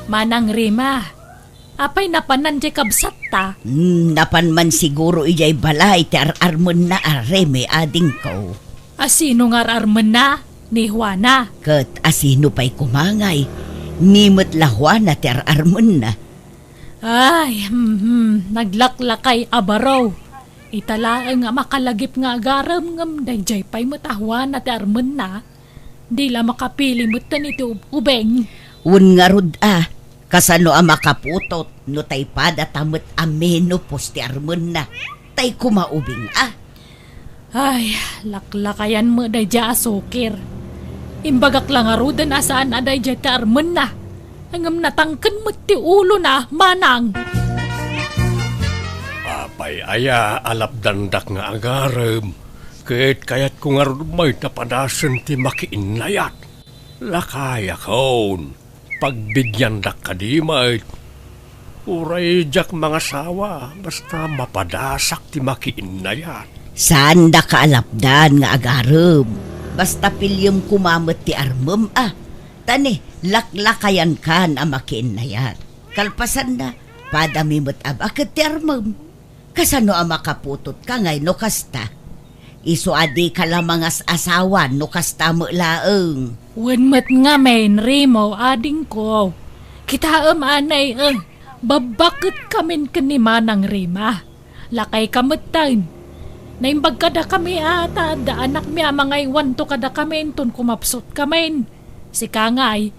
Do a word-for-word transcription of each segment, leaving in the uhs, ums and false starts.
Manang Rima, apay napanan diay kabsatta? Hmm, napan man siguro idiay balay ti ar-armenna a Remi, adingko. A sino nga ar-armenna? Ni Juana. Ket a sino pay koma ngay? Ni met la Juana ti ar-armenna. Ay, hmm, naglaklakay a baro. Ita laeng a makalagip nga agarem ngem daydiay pay met a Juana ti armenna. Di la makapili metten iti ub-, ubing. Wen ngarud a, kasano a makaputot no tay padata met a menopause ti armenna? Tay koma ubing a. Ay, laklakayan met daydiay a sukir. Imbagak la ngaruden a saan a daydiay ti armenna. Ngem natangken met ti ulona, manang. Apay aya a lapdandak nga agarem, ket kayatko ngarud met a padasen ti makiinnayat. Lakayakon, pagbigiandak kadi met. Uray diak mangasawa, basta mapadasak ti makiinnayat. Saandaka a lapdan nga agarem, basta piliem koma met ti armem a. Ta ni, laklakayankan a makiinnayat. Kalpasanna, padami met a baket ti armem. Kasano a makaputotka ngay no kasta? Isu a dika la mangas-asawa no kasta met laeng. Wen met ngamin, Remo, adingko. Kitaem anay, eh, babbaketkamin ken ni Manang Rima. Lakayka metten. Naimbag kadakami a ta adda anakmi a mangaywanto kadakami inton kumapsutkamin. Sika ngay,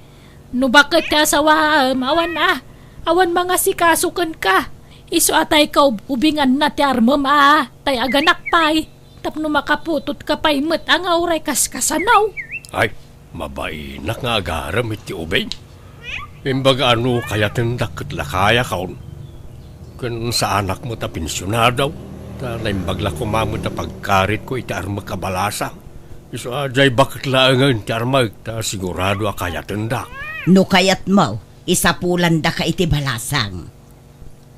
no baket ti asawaem, awan a, awan mangasikaso kenka. Isu a tay kaub-ubinganna ti armem a, tay aganak pay, tapno makaputotka pay met a nga uray kaskasano. Ay, mabainak nga agarem iti ubing. Imbaga a no kayatendak ket lakayakon. Ken saanak met a pensionado, ta naimbag la koma met a pagkaritko iti armek a balasang. Isu a diay baket laengen ti armek, ta sigurado a kayatendak. No kayatmo, isapulandaka iti balasang.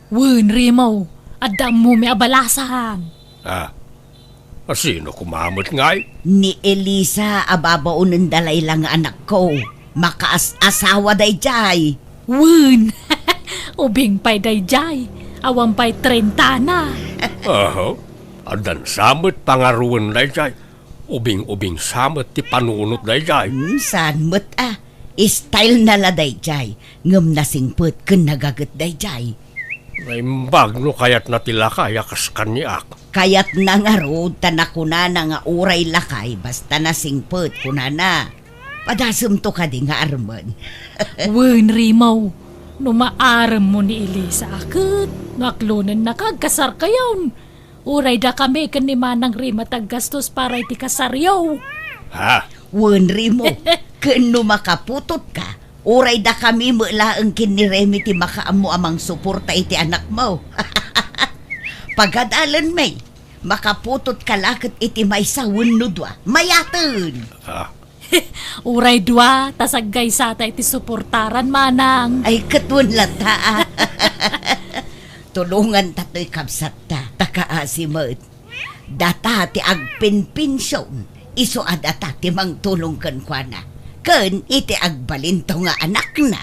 Wen, Remo, adda ammomi a balasang. Ah, a sino koma met ngay? Ni Elisa a babaonenda layla nga anakko. Makaas-asawa daydiay. Wen, ubing pay daydiay. Awan pay trentana. Aha, addan sa met pangaruwen daydiay. Ubing-ubing sa met ti panunot daydiay. Hmm, saan met a. Style na la daydiay, ngem nasingpet ken nagaget daydiay. Naimbag no kayatna ti lakay a kas kaniak. Kayatna ngarud ta nakunana nga uray lakay basta nasingpet, kunana. Padasemto kadi nga armen. Wen, Remo, no maaremmo ni Elisa a ket no aklonennaka, agkasarkayon. Uray dakami ken ni Manang Rima ti aggastos para iti kasaryo. Ha? Wen, Remo, ken no makaputotka, uray dakami met laeng ken ni Remi ti makaammo a mangsuporta iti anakmo. Pagadalenmi, makaputotka la ket iti maysa wenno dua. Mayaten! Ah, Uray dua, ta saggaysata iti suportaran, Manang. Ay, ket wen latta, a. Tulonganta toy kabsatta, ta kaasi met. Data ti agpinpension, isu a data ti mangtulong kenkuana, ken iti agbalinto nga anakna.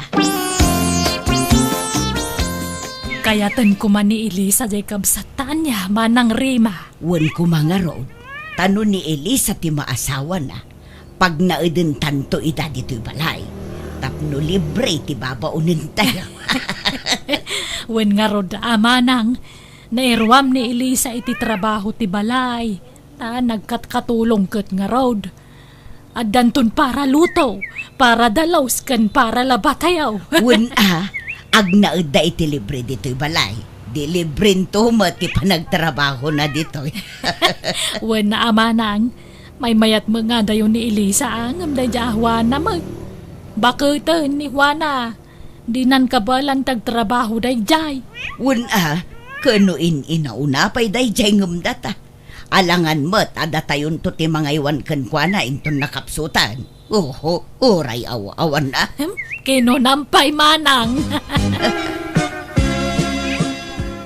Kayaten koma ni Elisa diay kabsatta, ania, Manang Rima. Wen koma ngarud, ta no ni Elisa ti maasawana, pagnaedentanto ida ditoy balay, tapno libre ti babaonentayo. Wen ngarud a, Manang, nairuam ni Elisa iti trabaho ti balay, ta nagkatkatulong ket ngarud. Addanton para luto, para dalus, ken para labatayo. Wen a, agnaedda iti libre ditoy balay. Di librento met ti panagtrabahona ditoy. Wen a, Manang, maymayat met nga adayo ni Elisa, a, ngem daydiay a Juana met. Baketen ni Juana, dinan kabaelan ti agtrabaho daydiay. Wen a, ken no in-inauna pay daydiay ngem data. Alangan met a datayonto ti mangaywan kenkuana inton nakapsutan. Oho, uray aw-awan a. Hmm? Kinunam pay, Manang.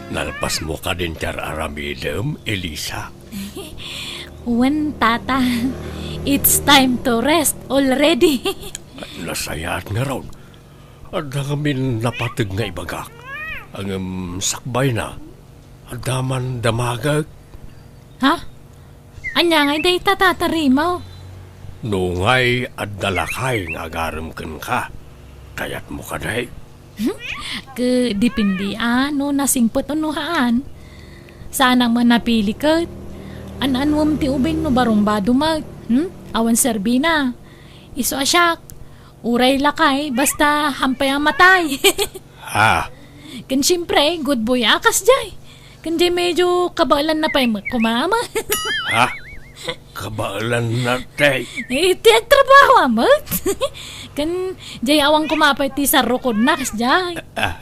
Nalpasmo kadin ti ar-aramidem, Elisa? Wen, Tata. It's time to rest already. Nasayaat ngarud. Adda ngamin napateg nga ibagak, ngem sakbayna, adda man damagek. Ha? Ania ngay dayta, Tata Remo? No ngay adda lakay nga agarem kenka, kayatmo kadi? Hmm? Ket depende a no nasingpet wenno haan. Saanak met napili ket. An-anuem ti ubing no barumbado met. Hmm? Awan serbina. Isu a siak, uray lakay, basta hampay a matay. Ha? Ken siempre, good boy a kasdiay. Ken diay medyo kabaelanna pay met koma, ama. Ha? Kabaelanna, tay? Eh, ti agtrabaho a met. Ken diay awan koma pay ti sarrukodna kasdiay. Ah,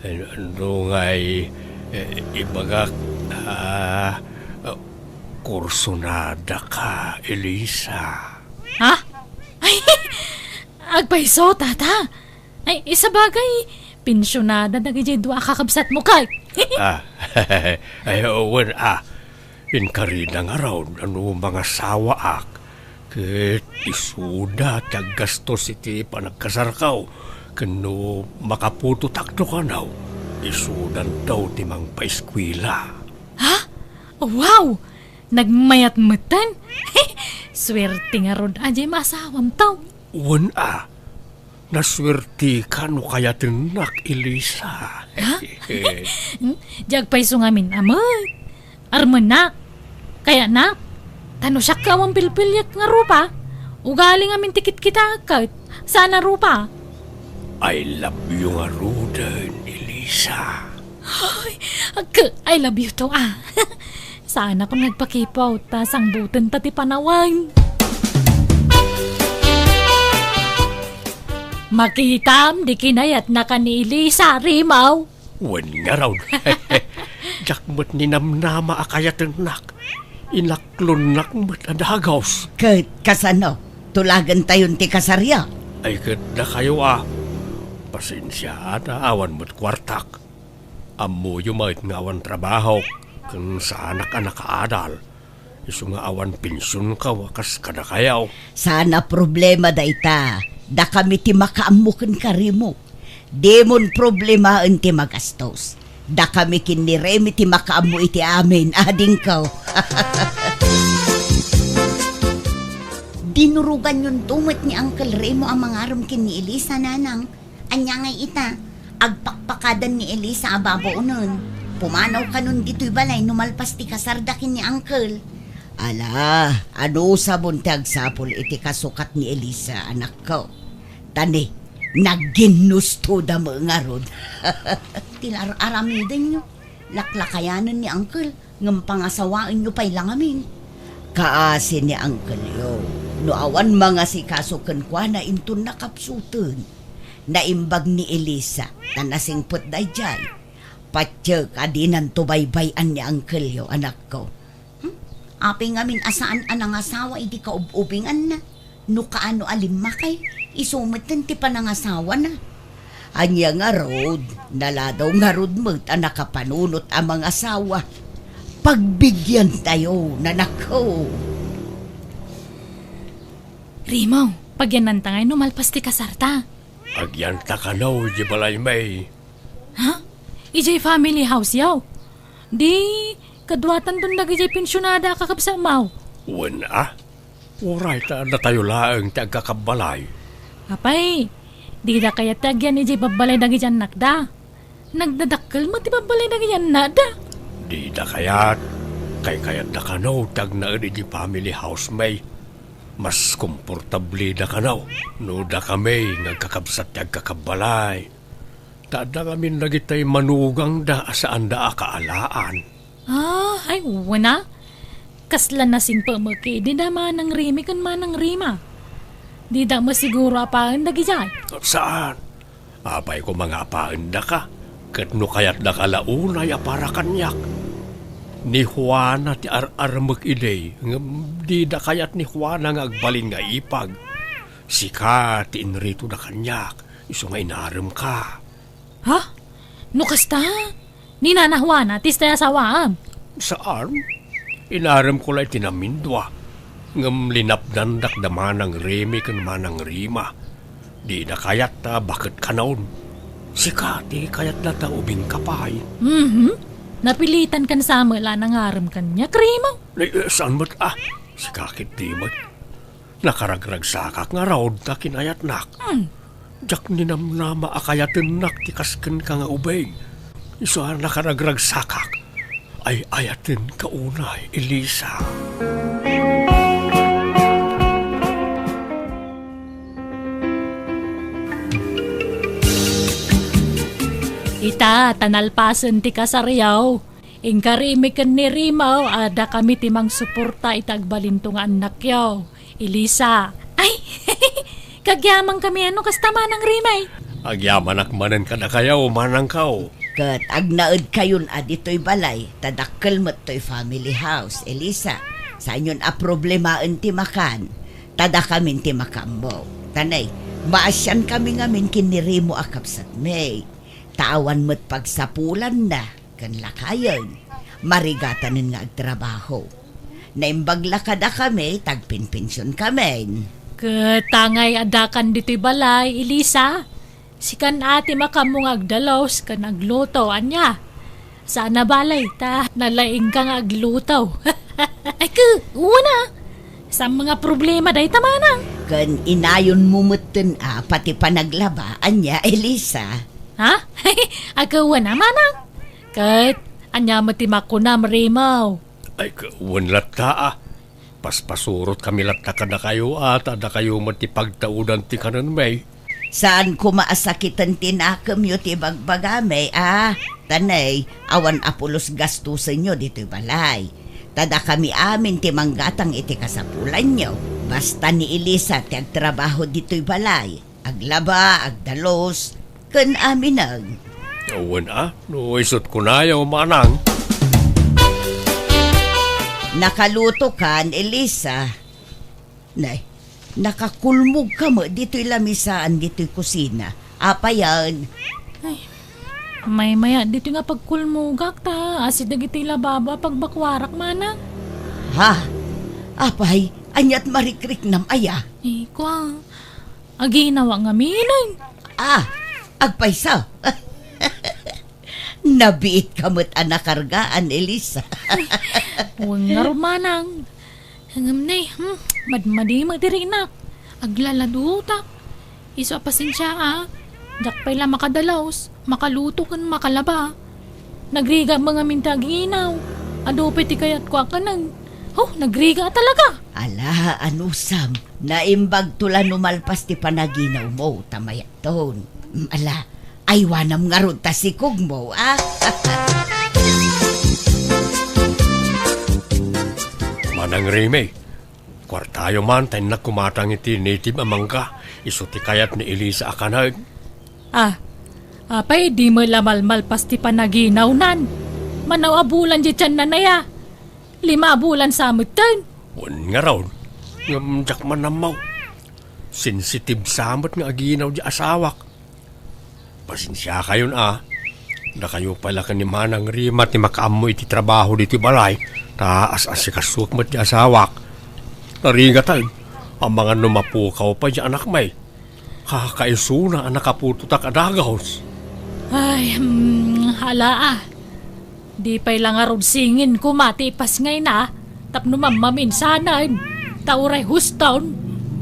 ay, no ngay, eh, ibagak, ah, kursunadaka, Elisa. Ha? Ay, agpayso, Tata. Ay, isabagay, pensionada dagidiay dua a kakabsatmo kay. Ah, ay, wen, ah. Inkarina ngarud a no mangasawaak, ket isuda ti aggastos iti panagkasarko, ken no makaputotak no kano, isudanto ti mangpaeskuela. Ha? Wow! Nagmayat metten? Suerte ngarud a diay maasawamto. Wen a, nasuerteka no kayatennak, Elisa. Ha? Hmm? Diay agpayso ngamin a met. Armennak, kayatnak, ta no siak ket awan pilpiliek nga rupa, ugali ngamin ti kitkitaek ket saan a rupa. I love you ngaruden, Elisa. Ay, agka, I love you too, ah. Saanakon nga agpakipot, ta sangbutenta ti panawen. Makitam, di kinayatnaka ni Elisa, Rimaw. Wen ngarud. Diak met ninamnama a kayatennak. Inaklonnak met a dagus. Ket kasano? Tulagentayon ti kasaryo? Ay, ket dakayo a. Pasensiaan a awan met kuartak. Ammoyo met nga awan trabahok, ken saanak a nakaadal. Isu nga awan pensionko a kas kadakayo. Saan a problema dayta. Dakami ti makaammo kenka, Remo. Dimon problemaen ti magastos. Dakami ken ni Remy ti makaammo iti amin, adingko. Dinuroganyonto met ni Uncle Remo a mangarem ken ni Elisa, nanang. Ania ngay ita, agpakpakadan ni Elisa a babaonen. Pumanaw kanon ditoy balay no malpas ti kasarda ken ni Uncle. Ala, anusabon ti agsapul iti kasukat ni Elisa, anakko. Ta ni, nagginnustoda met ngarud. Ti ar-aramidenyo, laklakayanen ni Uncle, ngem pangasawaenyo pay la ngamin. Kaasi ni Uncle-yo, no awan mangasikaso kenkuana inton nakapsuten. Naimbag ni Elisa, ta nasingpet daydiay. Patiek a dinanto baybay-an ni Uncle-yo, anakko. Hmm? Apay ngamin a saan a nangasawa idi kaub-ubinganna? No kaano a limmakay, isu metten ti panangasawana. Ania ngarud, naladaw ngarud met a nakapanunot a mangasawa. Pagbigyantayo, nanakko. Rimaw, pagyannanta ngay no malpas ti kasarta. Agyanta kano idiay balaymi. Ha? Idiay family house-yo? Di, kaduatanton dagidiay pensionada a kakabsatmo. Wen a, uray ta datayo laeng ti agkakabbalay. Apay, dida kayat ti agyan idiay babbalay dagidiay annakda. Nagdadakkel met ti babbalay dagidiay annakda. Dida kayat, kaykayatda kano ti agnaed idiay family house-mi. Mas komportableda kano no dakami nga agkakabsat ti agkakabbalay. Ta adda ngamin dagitay manugangda a saanda a kaalaan. Ah, ay, wen a. Kasla nasingpet met idi da Manang Remy ken Manang Rema. Dida met siguro apaen dagidiay. Saan? Apay koma nga apaendaka, ket no kayatdaka la unay a para kaniak. Ni Juana ti ar-armek idi, ngem dida kayat ni Juana nga agbalin nga ipag. Sika ti inritoda kaniak, isu nga inaremka. Ha? No kasta, ni Nana Juana ti istay a asawaam? Saan? Inaremko la iti namindua, ngem linapdandak da Manang Remy ken Manang Rema. Dina kayat ta baket kanon. Sika ti kayatna ta ubingka pay. Mhm. Napilitan kan sa met la nangarem kaniak, Remo. Eh, eh, saan met a? Sika ket di met. Nakaragragsakak ngarud ta kinayatnak. Hmm. Diak ninamnama a kayatennak ti kas kenka nga ubing. Isu a nakaragragsakak. Ay-ayatenka unay, Elisa. Ita, ta nalpasen ti kasaryo. Inka Remi ken ni Remo, adda kami ti mangsuporta iti agbalinto nga annakyo, Elisa. Ay, kagyamankami a no kasta, Manang Remi. Agyamanak manen kadakayo, manangko. Ket agnaedkayon a ditoy balay, ta dakkel met toy family house, Elisa. Saanyon a problemaen ti makan, ta dakamin ti makaammo. Tanay, maasiankami ngamin ken ni Remo a kabsatmi. Ta awan met pagsapulanna ken lakayen, marigatanen nga agtrabaho. Naimbag la kadakami, tagpenpensionkamin. Ket tangay addakan ditoy balay, Elisa. Sikan a ti makaammo nga agdalus ken agluto, ania? Saan a balay, ta nalaingka nga agluto. Ay, ke, wen a. Saan nga problema dayta, Manang? Ken inayonmo metten a pati panaglaba, ania, Elisa? Ha? Ay, ke, wen a, Manang. Ket, ania met ti makunam, Remo? Ay, ke, wen latta a. Paspasurotkami latta kadakayo a, ta dakayo met ti pagtaudan ti kanenmi. Saan koma a sakiten ti nakemyo ti bagbagami a, tanay, awan a pulos gastosenyo ditoy balay. Ta dakami amin ti manggatang iti kasapulanyo. Basta ni Elisa ti agtrabaho ditoy balay. Aglaba, agdalus, ken aminen. Wen a, no isut' kunayo, Manang. Nakalutokan, Elisa. Nay, nakakulmogka met ditoy lamisaan ditoy kusina. Apayen? Ay, maymayat ditoy nga pagkulmogak ta asi dagiti lababo a pagbakuarak, Manang. Ha? Apay, aniat marikriknam aya? Eh, kua, aginawa ngamin. Ah, agpayso. Nabiitka met a nakargaan, Elisa. Wen ngarud, Manang. Ngem ne, hmm, madmadi met ti rinak. Aglaladutak. Isu a pasensia a. Diak pay la makadalus, makaluto ken makalaba. Nagriga met ngamin ti aginaw. Adu pay ti kayatko a kanen. Huh, nagriga talaga. Ala, anusam, naimbagto la no malpas ti panaginawmo, ta mayat ton. Mm, ala, aywanam ngarud ta sikogmo, a? Manang Remi, kuartayo man ta innak kumatang iti native a mangga, isu ti kayat ni Elisa a kanen. Ah, apay di met la malmalpas ti panaginawnan? Manaw a bulan di tianna aya? Lima a bulan sa metten? Wen ngarud, ngem diak man ammo. Sensitive sa met nga aginaw di asawak. Pasensiakayon a. Dakayo pay la ken ni Manang Rima ti makaammo iti trabaho ditoy balay, ta as-asikasuek met ti asawak. Narigaten, amangan no mapukaw pay ti anakmi. Kakaisuna a nakaputotak a dagus. Ay, hmm, ala a. Di pay la ngarud singin koma ti ipasngayna tapno mammaminsanen, ta uray huston.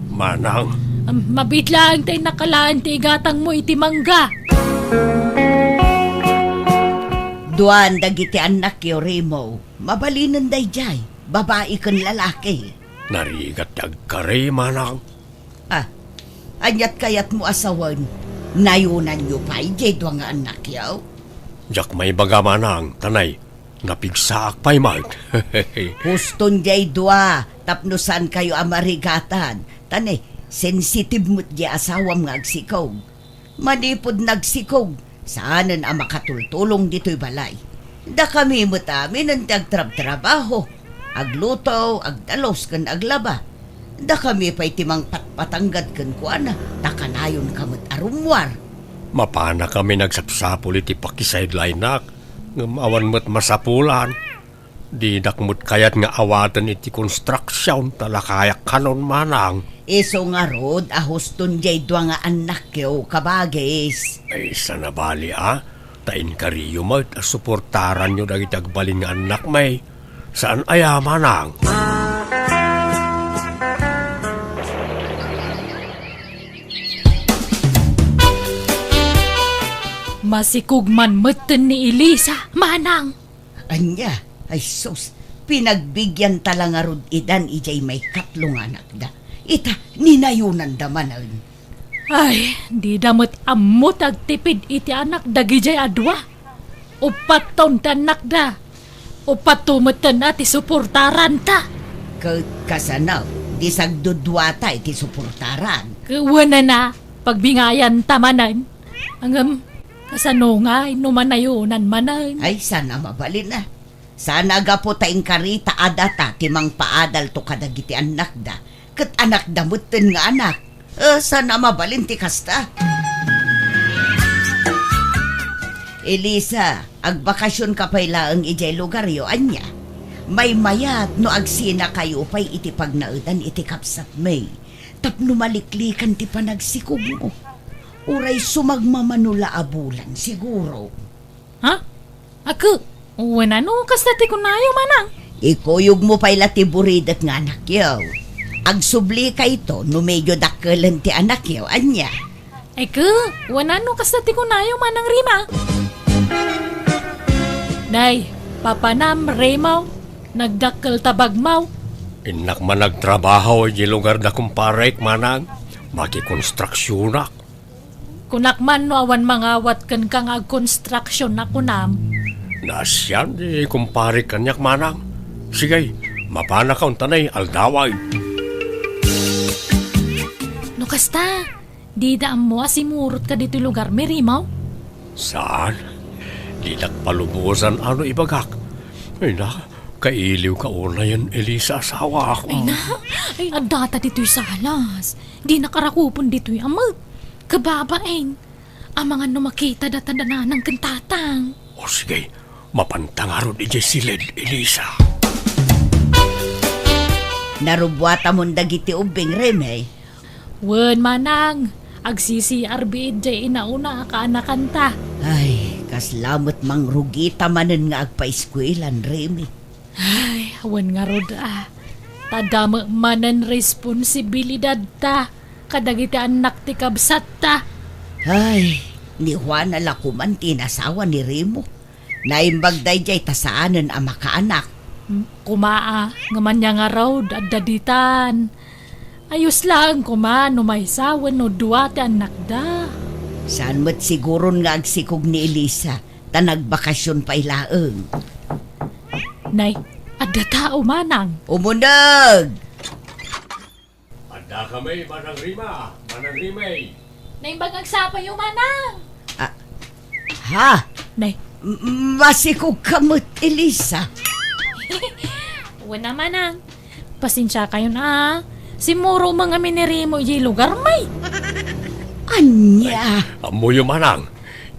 Manang. Am, mabiit laeng ta innak alaen ti igatangmo iti mangga. Duan dagiti annakyo, Remo. Mabalinen daydiay, babai ken lalaki. Narigat ti agkari, Manang. Ah, aniat kayatmo a sawen? Nayonanyo pay diay dua nga annakyo? Diak maibaga, Manang, ta nay, napigsaak pay met. Huston diay dua, tapno saankayo a marigatan. Ta nay, sensitive met diay asawam nga agsikog. Manipud nagsikog, saanen a makatultulong ditoy balay. Dakami met aminen ti agtrabtrabaho, agluto, agdalus ken aglaba. Dakami pay ti mangpatpatanggad kenkuana, ta kanayonka met a rummuar. Mapanakami nagsapsapul iti pakisaylaaynak, ngem awan met masapulan. Dinak met kayat nga awaten iti konstruksion ta lakayak kanon, Manang. Isu ngarud a huston jay dua nga annakyo, kabagis. Ay, saan a bali, a? Ta inkariyo met a suportaranyo dagiti agbalin nga annakmi. Saan aya, manang? Masikog man metten ni Elisa, manang. Ania? Ay sus, pinagbigyan ta la ngarud idan idiay maikatlo nga anakda. Ita, ninayonanda manen. Ay, dida met ammo ti agtipid iti anak dagidiay a dua. Uppat ton ti annakda. Uppat to metten a ti suportaranta. Ket kasano, di sagduduata iti suportaran? Ket wenana, pagbingayanta manen. Ngem, kasano ngay no manayonan manen? Ay, saan a mabalin a. Saan a gapu ta inkarita a data ti mangpaadalto kadagiti annakda, ket anakda metten nga anak. Eh, saan a mabalin ti kasta? Elisa, agbakasionka pay laeng idiay lugaryo, ania? Maymayat no agsinakayo pay iti pagnaedan iti kabsatmi tapno maliklikan ti panagsikogmo. Uray sumagmamano la a bulan, siguro. Ha? Ket, wenno kasta ti kunayo, manang? Ikuyogmo pay la ti buridet nga anakyo. Agsublika ito no medyo dakkelen ti anakyo, ania? Ket, wenno kasta ti kunayo, Manang Rima? Nay, papanam, Rimo, nagdakkel ta bagmo. Innak man agtrabaho idiay lugar da kumparek, manang. Makikonstruksionak. Kunak man no awan mangawat kenka nga agkonstruksion a kunam. Naasian ti kumparek kaniak, manang. Sige, mapanaka unta, nay, aldawan. No kasta, dida ammo a simurotka ditoy lugarmi, Rimo? Saan? Dinak palubosan a no ibagak. Ay na, kailiwka unayen, Elisa, asawak. Ay na, ay, addata ditoy salas. Dinak a rakupen ditoy a met. Kababain. Amangan no makitada ta da nanang ken tatang. O sige, mapanta ngarud idiay siled, Elisa. Narubbuatamon dagiti ubbing, Reme? Wen, manang, agsi-C R biit jay inauna a kaanakanta. Ay, kasla met mangrugita manen nga agpaeskuelan, Reme. Ay, awan ngarud a. Ta dame manen responsibilidadta kadagiti annak ti kabsatta. Ay, ni Juana la koman ti inasawa ni Remo. Naimbag daydiay ta saanen a makaanak. Mm, koma a, ngem ania ngarud, adda ditan. Ayos laeng koma no maysa wenno dua ti annakda. Saan met siguron nga agsikog ni Elisa, ta nagbakasyon pay laeng. Nay, adda tao, manang. Umuneg! Adda kami, Manang Rima, Manang Rimay. Naimbag agsapayo, manang. Ah, ha? Nay. M-, masikog ka met, Elisa. Wen a, manang. Pasensiakayon a. Simmuro man ngamin ni Remo idiay lugarmi. Ania? Ammoyo, manang.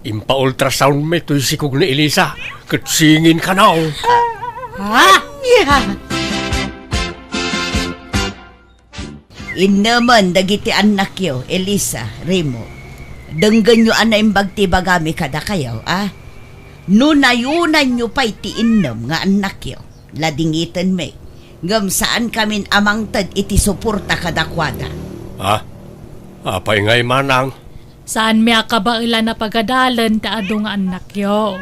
Impaultrasoundmi toy sikog ni Elisa, ket singin kano. Ha? Ania? Innemen dagiti annakyo, Elisa, Remo. Denggenyo a naimbag ti ibagami kadakayo, a? No nayonanyo pay ti innem nga annakyo, ladingitenmi, ngem saankamin a mangted iti suporta kadakuada. Ah, apay ngay, manang? Saanmi a kabaelan a pagadalen ti adu nga annakyo.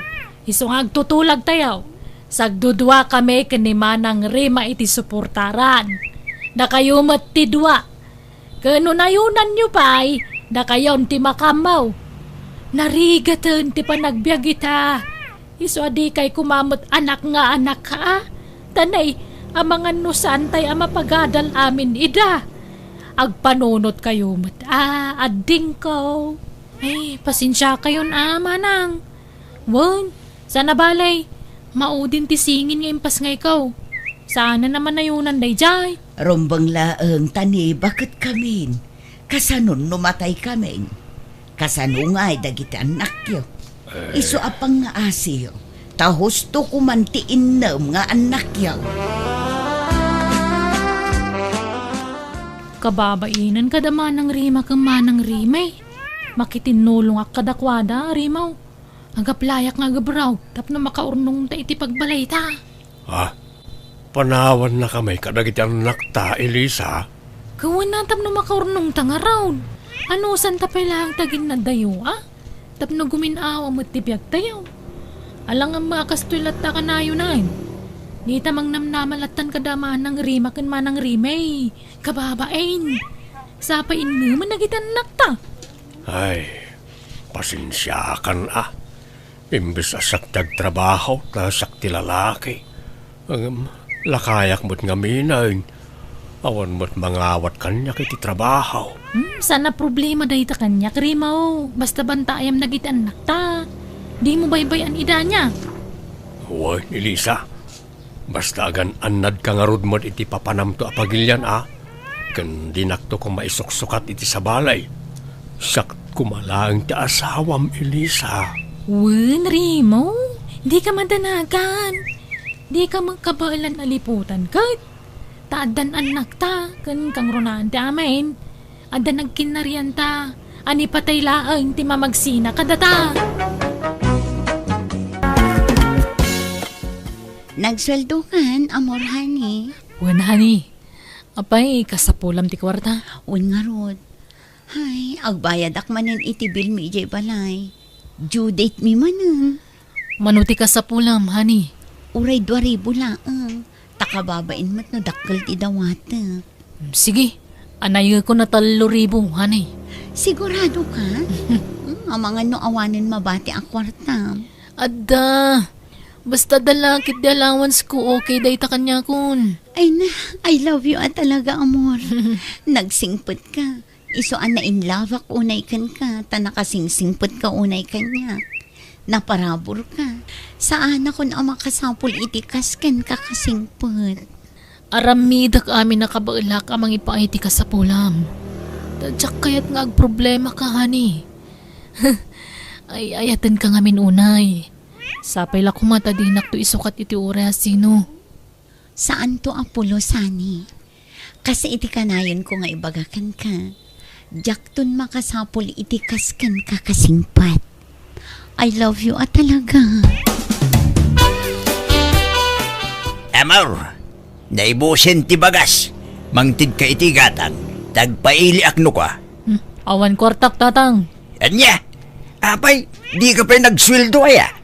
Isu nga agtutulagtayo, sagduduakami ken ni Manang Rima iti suportaran. Dakayo met ti dua. Ken no nayonanyo pay, dakayon ti makammo. Narigaten ti panagbiag ita. Isu a dikay koma met anak nga anak, a? Ta nay, amangan no saantay a mapagadal amin ida. Agpanunotkayo met a, addingko. Ay, pasensiakayon a, manang. Wen, saan a bale, maudin ti singin nga impasngayko. Saanen a manayonan daydiay. Rumbeng laeng ta ni baketkamin. Kasanon no mataykamin? Kasano ngay dagiti annakyo? Eh. Isu a pangngaasiyo, ta husto koman ti innem nga annakyo. Kababainen kada Manang Rima ken Manang Rime. Makitinnulongak kadakuada, Rimaw. Agaplayak nga agabraw tapno makaurnongta iti pagbalayta. Ah, panawannakami kadagiti annakta, Elisa. Kawana tapno makaurnongta ngarud. Anusanta pay laeng ti aginnaddayo, a? Tapno gumin-awa met ti biagtayo. Alangan a kastoy latta kanayon. Dita mangnamnama lattan kada Manang Rima ken Manang Rime. Kababain. Sapay innemen dagiti annakta. Ay, pasensiakan a. Imbes a siak ti agtrabaho, ta siak ti lalaki. Ngem, lakayak met ngamin. Awan met mangawat kaniak iti trabaho. Hmm, saan a problema dayta kaniak, Rimaw. Basta bantaayam dagiti annakta. Dimo baybay-an idania. Wen, Elisa. Basta agan-annadka ngarud met iti papanamto a pagilian a, ken dinakto koma isuksukat iti sabali. Siak koma laeng ti asawam, Elisa. Wen, Rimaw, dika madanagan. Dika makabaelan a liputan ket. Ta addan annakta, ken kangrunaan ti amin. Adda nagkinnarianta, a ni patay laeng ti mamagsina kadata. Nagsueldokan, amor, honey? Wen, honey. Apay, kasapulam ti kuarta? Wen ngarud. Hay, agbayadak manen iti bill mi idiay balay. Due date mi manen. Mano ti kasapulam, honey? Uray dua ribu laeng. Ta kababain met no dakkel ti dawatek. Sige, anayekon a tallo ribu, honey. Sigurado ka? Hmm, amangan no awanen mabati a kuarta. Adda. Basta adda la ket ti allowance ko, okay dayta kaniakon. Ay na, I love you a talaga, amor. Nagsingpet ka. Isu a nainlove-ak unay kenka, ta nakasingsingpet ka unay kaniak. Naparabur ka. Saanakon a makasapul iti kas kenka kasingpet. Aramidek amin a kabaelak a mangipaay ti kasapulam. Ta diak kayat nga agproblema ka, honey. Ay, ayaten ka ngamin unay. Sapay la koma ta dinakto isukat iti uray a sino. Saanto a pulos, honey. Kas iti kanayonko nga ibaga kenka, diakton makasapul iti kas kenka kasingpet. I love you a talaga. Amor, naibusen ti bagas. Mangtedka iti gatang, ta agpailiak no kua. Hmm, awan kuartak, Tatang. Ania? Apay, dika pay nagsueldo aya?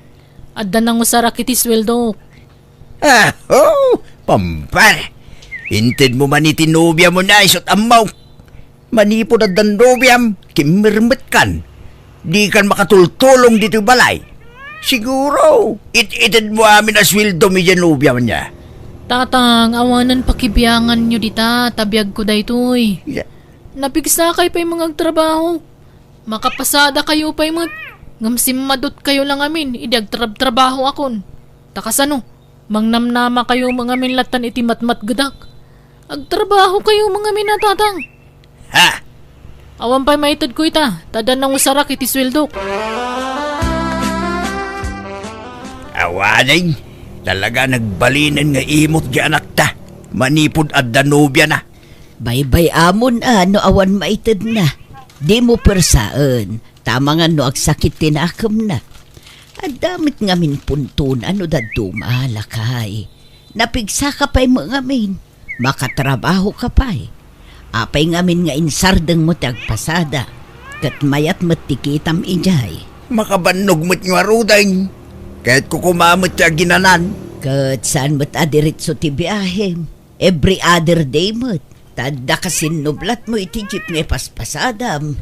Adda nangusarak iti sueldok. Ah, oh, pampar. Intedmo man iti nobiam a isu ti ammok. Manipud addan nobiam, kimmirmetkan. Dikan makatultulong ditoy balay. Siguro, it-itedmo amin a sueldom idiay nobiam ania. Tatang, awanen pakibianganyo dita, ta biagko daytoy. Ya. Napigsakay pay nga agtrabaho. Makapasadakayo pay met, ngem simmadutkayo la ngamin idi agtrabtrabahoakon. Ta kasano, mangnamnamakayo ngamin lattan iti matmatgedak. Agtrabahokayo ngamin a, Tatang. Ha? Awan pay maitedko ita, ta adda nangusarak iti sueldok. Awanen, talaga nagbalinen nga imot ti anakta, manipud adda nobiana. Baybay-amon a no awan maitedna. Dimo persaen, ta amangan no agsakit ti nakemna. Adda met ngamin puntona no dadduma, lakay. Napigsaka pay met ngamin. Makatrabahoka pay. Apay ngamin nga insardengmo ti agpasada, ket mayat met ti kitam idiay. Makabannog met ngaruden. Kayatko koma met ti aginanan. Ket saan met a diretso ti biahem. Every other day met, ta adda kasinnublatmo iti jeep nga ipaspasadam.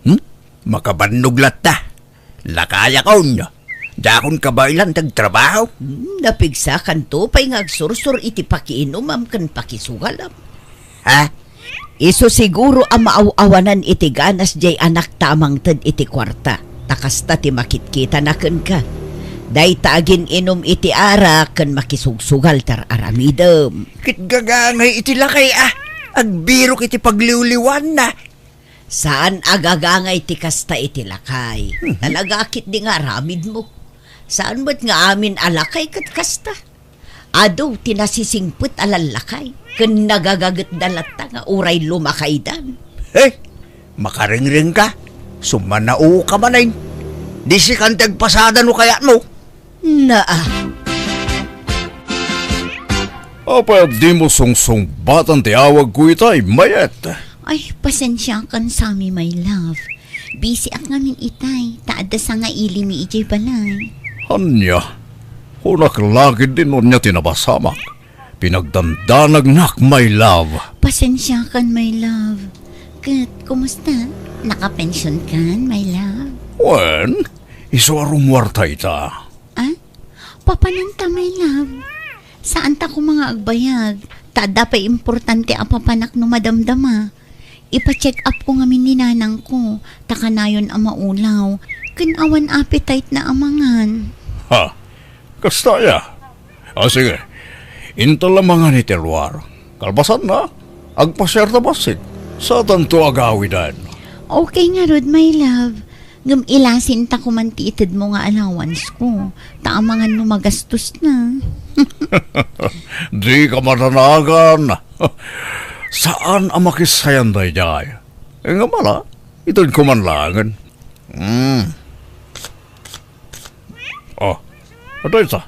Hmm? Makabannog latta. Lakayakon. Dakon kabaelan ti agtrabaho. Hmm, napigsakanto pay nga agsursor iti pakiinumam ken pakisugalam. Ha? Isu siguro a maaw-awanan iti ganas diay anakta a mangted iti kuarta. Ta kasta ti makitkitana kenka. Dayta agin-inum iti arak ken makisugsugal ti ar-aramidem. Ket gagangay iti lakay a agbirok iti pagliwliwaanna. Saan a gagangay ti kasta iti lakay. Mhm. Talaga ketdi nga aramidmo. Saan met nga amin a lakay ket kasta. Adu ti nasisingpet a lallakay, ken nagagagetda latta nga uray lumakaydan. He! Makaringreng ka? Sumanao ka manen. Di sikan ti agpasada no kayatmo. Naa. Apay a dimo sungsungbatan ti awagko itay, Mayet? Ay, pasensiakan sami, my love. Busy ak ngamin itay, ta adda sangaili mi idiay balay. Ania? Kunak la ketdi no ania ti napasamak. Pinagdandanagnak, my love. Pasensiakan, my love. Ket, kumusta? Nakapensionkan, my love? Wen, isu a rumuarta ita. Ah? Papananta, my love. Saanta koma nga agbayag, ta adda pay importante a papanak no madamdama. Ipa-check up ko ngamin ni nanangko, ta kanayon a maulaw, ken awan appetite na a mangan. Ha? Kasta aya? Ah, sige. Inta la mangan iti luar. Kalpasanna, agpasiarta bassit. Saantanto agawiden. Okay ngarud, my love. Ngem ilasinta koman ti itedmo nga allowance ko, ta amangan no magastos na. Dika madanagan. Saan a makisayan daydiay. Ngem ala, itedko man laengen. Mm. Oh, adda ita.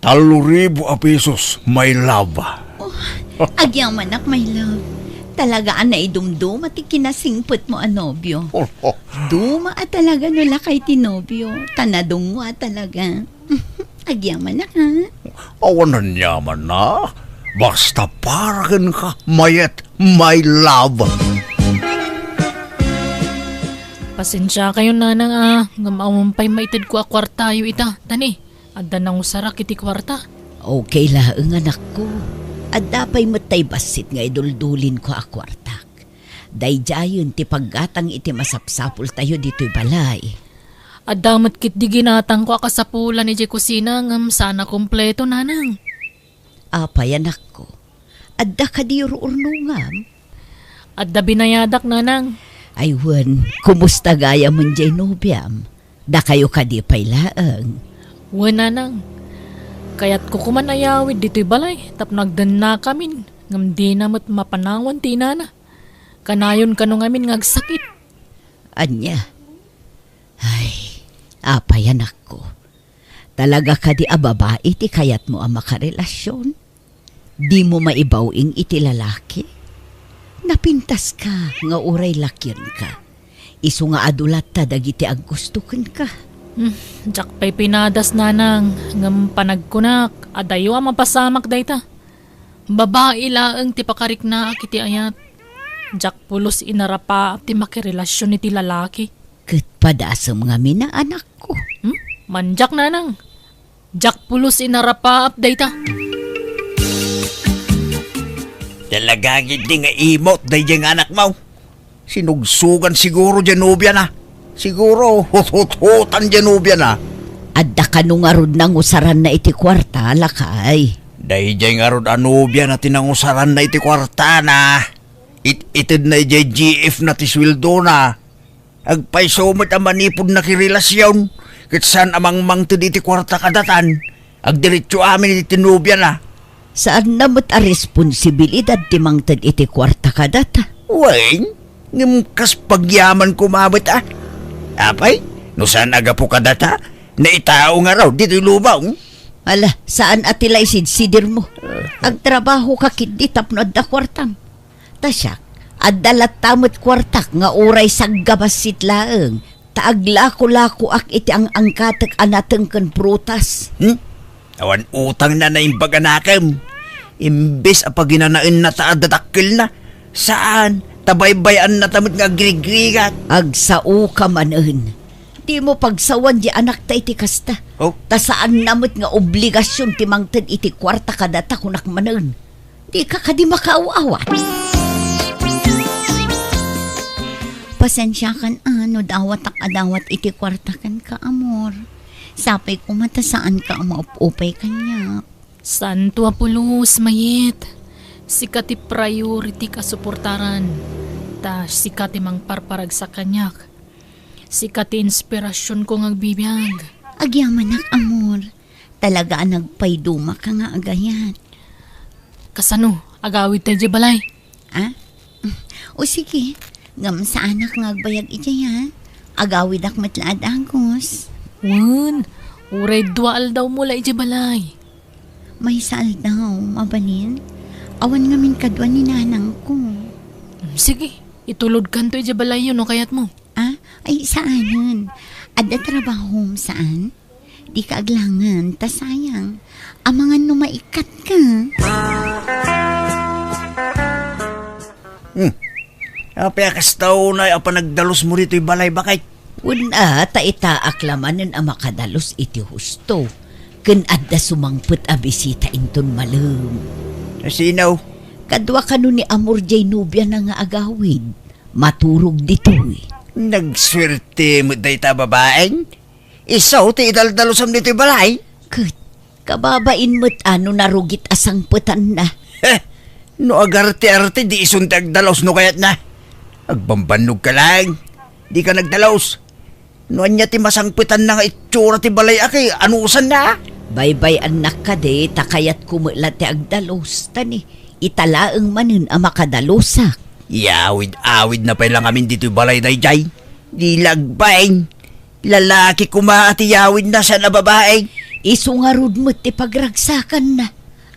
Tallo ribu a pesos, my love. Oh, agyamanak, my love. Talaga a naidumduma ti kinasingpetmo a nobio. Oh, oh. Duma a talaga no lakay ti nobio, ta nadungngo a talaga. Agyamanak, ha? Awan aniamanna. Basta para kenka, Mayet, my love. Pasensiakayon, nanang, a, ngem awan pay maitedko a kuartayo ita. Tani, adda nangusarak iti kuarta. Okay laeng, anakko. Adda pay met tay bassit nga iduldulinko a kuartak. Daydiayen ti paggatang iti masapsapultayo ditoy balay. Adda met ketdi ginatangko a kasapulan idiay kusina ngem saan a kompleto, nanang. Apay, anakko? Adda kadi ur-urnongam? Adda binayadak, nanang. Ay wen, kumusta gayam diay nobiam? Dakayo kadi pay laeng? Wen, nanang. Kayatko koman ayawid ditoy balay tapno agdennakamin, ngem dina met mapanawan ti inana. Kanayon kano ngamin nga agsakit. Ania? Ay, apay, anakko. Talaga kadi a babai ti kayatmo a makarelasion? Dimo maibaw-ing iti lalaki? Napintaska nga uray lakionka. Isu nga adu latta dagiti aggusto kenka. Hmm, diak pay pinadas, nanang, ngem panagkunak, adayo a mapasamak dayta. Babai laeng ti pakariknaak iti ayat. Diak pulos inarapaap ti makirelasion iti lalaki. Ket padasem ngamin a, anakko. Hmm? Mandiak, nanang. Diak pulos inarapaap dayta. Talaga ketdi nga imot daydiay nga anakmo. Sinugsogan siguro diay nobiana. Siguro huthuthutan diay nobiana. Adda kano ngarud nangusaranna iti kuarta, lakay? Daydiay ngarud a nobiana ti nangusaranna iti kuartana. It-itedna idiay G F na ti sueldona. Agpayso met a manipud nakirelasion, ket saan a mangmangted iti kuarta kadatan. Agdiretso amin iti nobiana. Saanna met a responsibilidad ti mangted iti kuarta kadata. Wen, ngem kas pagyaman koma met a. Apay, no saan a gapu kadata, naitao ngarud ditoy lubong. Ala, saan a ti la isidsidirmo. Agtrabahoka ketdi tapno adda kuartam. Ta siak, adda latta met kuartak nga uray saggabassit laeng, ta aglakolakoak iti ang-angkatek a nateng ken prutas. Hmm? Awan utangna naimbag a nakem. Imbes a paginanaenna ta adda dakkelna, saan, ta baybay-annata met nga agrigrigat. Agsaoka manen. Dimo pagsawan diay anakta iti kasta. Oh? Ta saanna met nga obligasion ti mangted iti kuarta kadata, kunak manen. Dika kadi makaaw-awat? Pasensiakan a no dawatak a dawat iti kuarta kenka, amor. Sapay koma ta saanka a maup-upay kaniak. Santo a pulos, Mayet. Sika ti priority a suportaran. Ta sika ti mangparparagsak kaniak. Sika ti inspirasionko nga agbibiag. Agyamanak, amor. Talaga a nagpaydumaka nga agayat. Kasano? Agawidta idiay balay? Ah? O sige, ngem saanak nga agbayag idiay, ha? Agawidak met la a dagus. Wen, uray dua aldawmo la idiay balay. Maysa aldaw, mabalin? Awan ngamin kadua ni nanangko. Hmm, sige, itulodkanto idiay balayyo no kayatmo. Ah? Ay, saanen. Adda trabahom, saan? Dika aglangen, ta sayang. Amangan no maikkatka. Hmm. Apay a kasta unay a panagdalusmo ditoy balay, baket? Wen a, ta itaak la manen a makadalus iti husto. Ken adda sumangpet a bisita inton malem. Sino? Kadua kano ni Amor jay nobiana nga agawid. Maturog ditoy. Nagsuerte met dayta a babaeng. Isu ti idaldalusam ditoy balay? Ket, kababain met a no narugit a sangpetanna. Heh! No agarte-arte, di isun ti agdalus no kayatna. Agbambannogka laeng. Dika nagdalus. No ania ti masangpetanna nga itsura ti balay a kay anusanna? Baybay-annak kadi, ta kayatko met la ti agdalus. Ta ni, ita laeng manen a makadalusak. Iyawid-awidna pay la ngamin ditoy balay daydiay. Di la agbain. Lalaki koma ti iyawidna, saan a babae. Isu ngarud met ti pagragsakanna.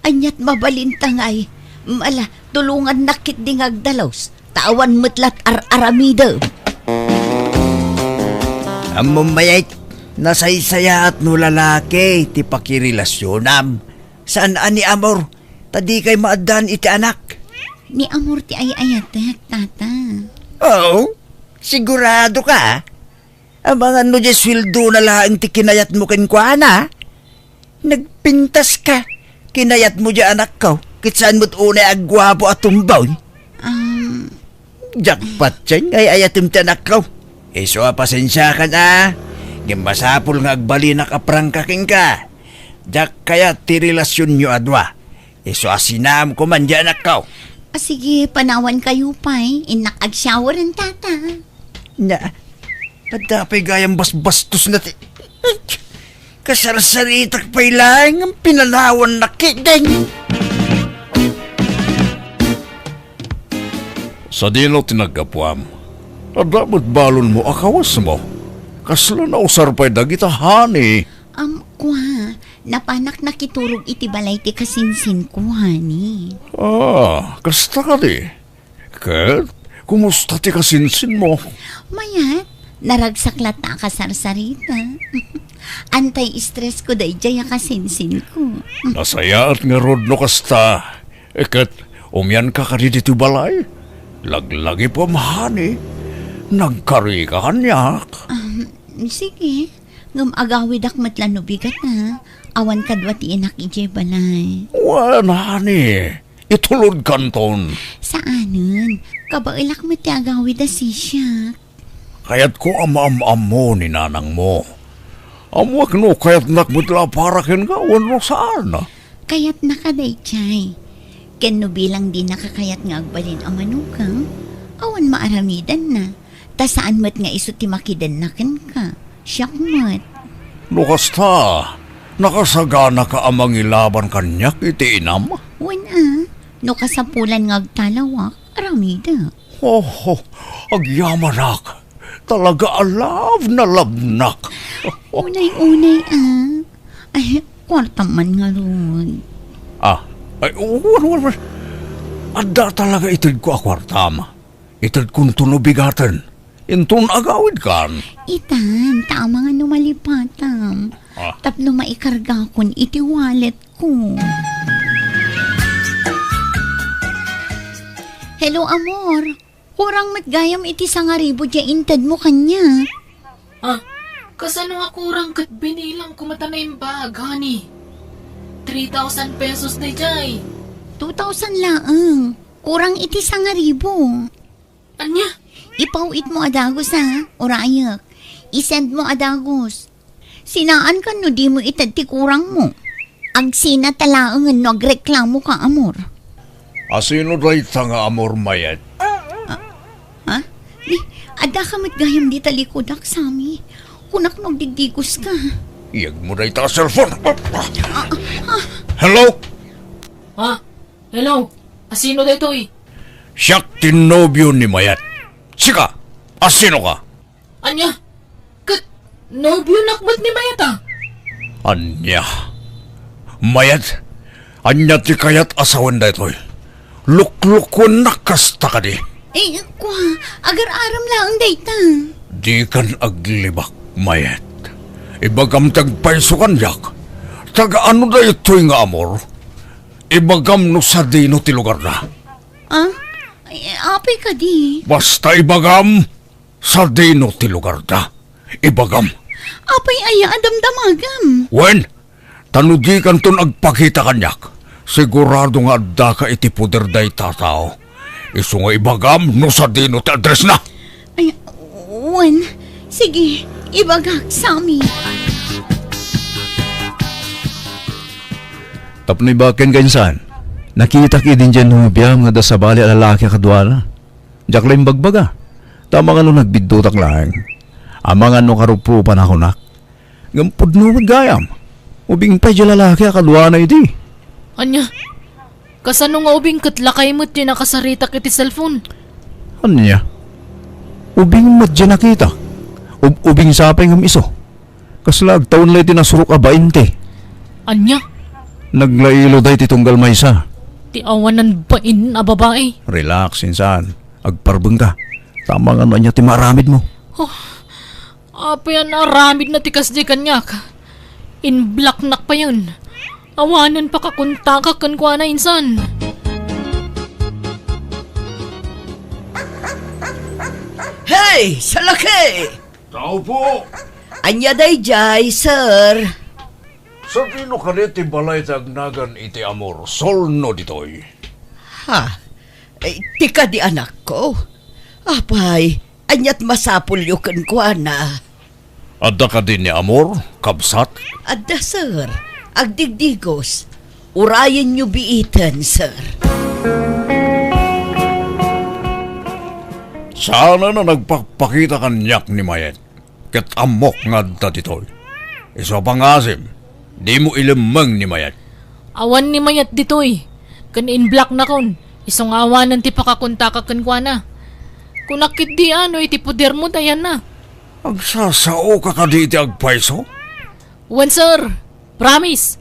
Aniat mabalinta ngay? Ala, tulongannak ketdi nga agdalus, ta awan met lat ar-aramidem. Ammom mayat, nasaysayaat no lalaki ti pakirelasionam. Saan a ni Amor, ta dikay maaddaan iti anak. Ni Amor ti ay-ayatek, tata. Oo, sigurado ka? Amangan no diay sueldona laeng ti kinayatmo kenkuana? Nagpintas ka. Kinayatmo diay anakko, ket saan met unay a guapo a tomboy. Um, Jackpot, Cheng, ay-ayatem ti anakko. Isu a pasensiakan a. Ngem masapul nga agbalinak a prangka kenka. Diak kayat ti relasionyo a dua. Isu a sinaam koman diay anakko. A, sige, panawankayo pay. Innak agshoweren, tata. Na, adda pay gayam basbastosna ti, kasarsaritak pay laeng nga pinanawannak ketdin. Sadino ti naggapuam? Adda met balonmo a kawesmo? Kasla nausar pay dagita, honey? Am, kua, napanak nakiturog iti balay ti kasinsinko, honey. Ah, kasta kadi? Ket, kumusta ti kasinsinmo? Mayat, naragsak latta a kasarsarita. Anti-stress ko daydiay a kasinsinko. Nasayaat ngarud no kasta. Ket, umianka kadi ditoy balay? Laglagipem, honey. Nagkarika kaniak. Um, sige. Ngem agawidak met la no bigat, ha? Awan kadua ti inak idiay balay. Wen, honey. Itulodkanton. Saanen. Kabaelak met ti agawid a sisiak. Kayatko a maam-ammo ni nanangmo. Ammoak no kayatnak met la a para kenka wenno saan. Kayatnaka daydiay. Ken no bilang dinaka kayat nga agbalin a manugang, awan maaramidanna. Ta saan met nga isu ti makidenna kenka. Siak met. No kasta, nakasaganaka a mangilaban kaniak iti inam? Wen a, no kasapulan nga agtalawak, aramidek. Oh, agyamanak. Talaga a love na love nak. Unay-unay a. Ay, kuartam man ngarud. Ah, ay, wen, wen, wen. Adda talaga itedko a kuartam. Itedkonto no bigaten. Inton agawidkan. Itan, ta amangan no malipatam. Ah. Tapno maikargakon iti walletko. Hello, amor. Kurang met gayam iti sangaribu diay intedmo kaniak. Ah, kasano a kurang ket binilangko met a naimbag, honey? Three thousand pesos daydiay. Two thousand laeng. Kurang iti sangaribu. Ania? Ipaw-itmo a dagus, ha? Urayek. I-send mo a dagus. Sinaankan no dimo ited ti kurangmo. Agsinata laengen no agreklamoka, amor. A sino dayta nga amor mayat? Ah, ha? Ni, addaka met gayam dita likudak, Sammy. Kunak no agdiddigoska. Iyegmo dayta a cellphone. Hello? Ha? Hello? Asino daytoy? Siak ti nobio ni Mayet. Sika, asino ka? Ania? Ket nobionak met ni Mayet a? Ania? Mayet, ania ti kayat a sawen daytoy? Luklukuennak kasta kadi? Eh, kua, agar-aram laeng dayta. Dikan aglibak, Mayet. Ibagam ti agpayso kaniak. Taga-ano daytoy nga Amor? Ibagam no sadino ti lugarda. Ah? Eh, apay kadi? Basta ibagam, sadino ti lugarda. Ibagam. Apay aya a damdamagam? Wen, ta no dikanton agpakita kaniak, sigurado nga addaka iti poder dayta a tao. Isu nga ibagam no sadino ti addressna. Ay, wen, sige, ibagak, Sammy. Tapno ibaken ka insan, nakitak idin diay nobiam nga adda sabali a lalaki a kaduana. Diak la imbagbaga, ta amangan no nagbiddutak laeng. Amangan no karuprupan a kunak. Ngem pudno met gayam. Ubing pay diay lalaki a kaduana idi. Ania? Kasano nga ubing ket lakay met diay nakasaritak iti cellphone? Ania? Ubing met diay nakitak. Ub-, ubing sa pay ngem isu. Kasla agtawen la iti nasurok a bainte. Ania? Naglailo dayta tunggal maysa. Ti awanan bain a babai. Relax, insan. Agparbeng ka. Amangan no ania ti maaramidmo. Oh, apay a naaramidna ti kasdi kaniak? In-blocknak payen. Awanen pakakontakak kenkuana insan. Hey, salaki! Tao po! Ania daydiay, sir? Sadino kadi ti balay ti agnagan iti Amor, Solno ditoy? Ha? Eh, ti kadi anakko? Apay, aniat masapulyo kenkuana? Adda kadi ni Amor, kabsat? Adda, sir. Agdigdigos. Urayenyo biiten, sir. Saanen a nagpakpakita kaniak ni Mayet, ket ammok nga adda ditoy. Isu a pangasim, dimo ilemmeng ni Mayet. Awan ni Mayet ditoy, ken in-blocknakon, isu nga awanen ti pakakontakak kenkuana. Kunak ketdi a no iti podermo ti ayanna. Agsasaoka kadi iti agpayso? Wen, sir. Promise.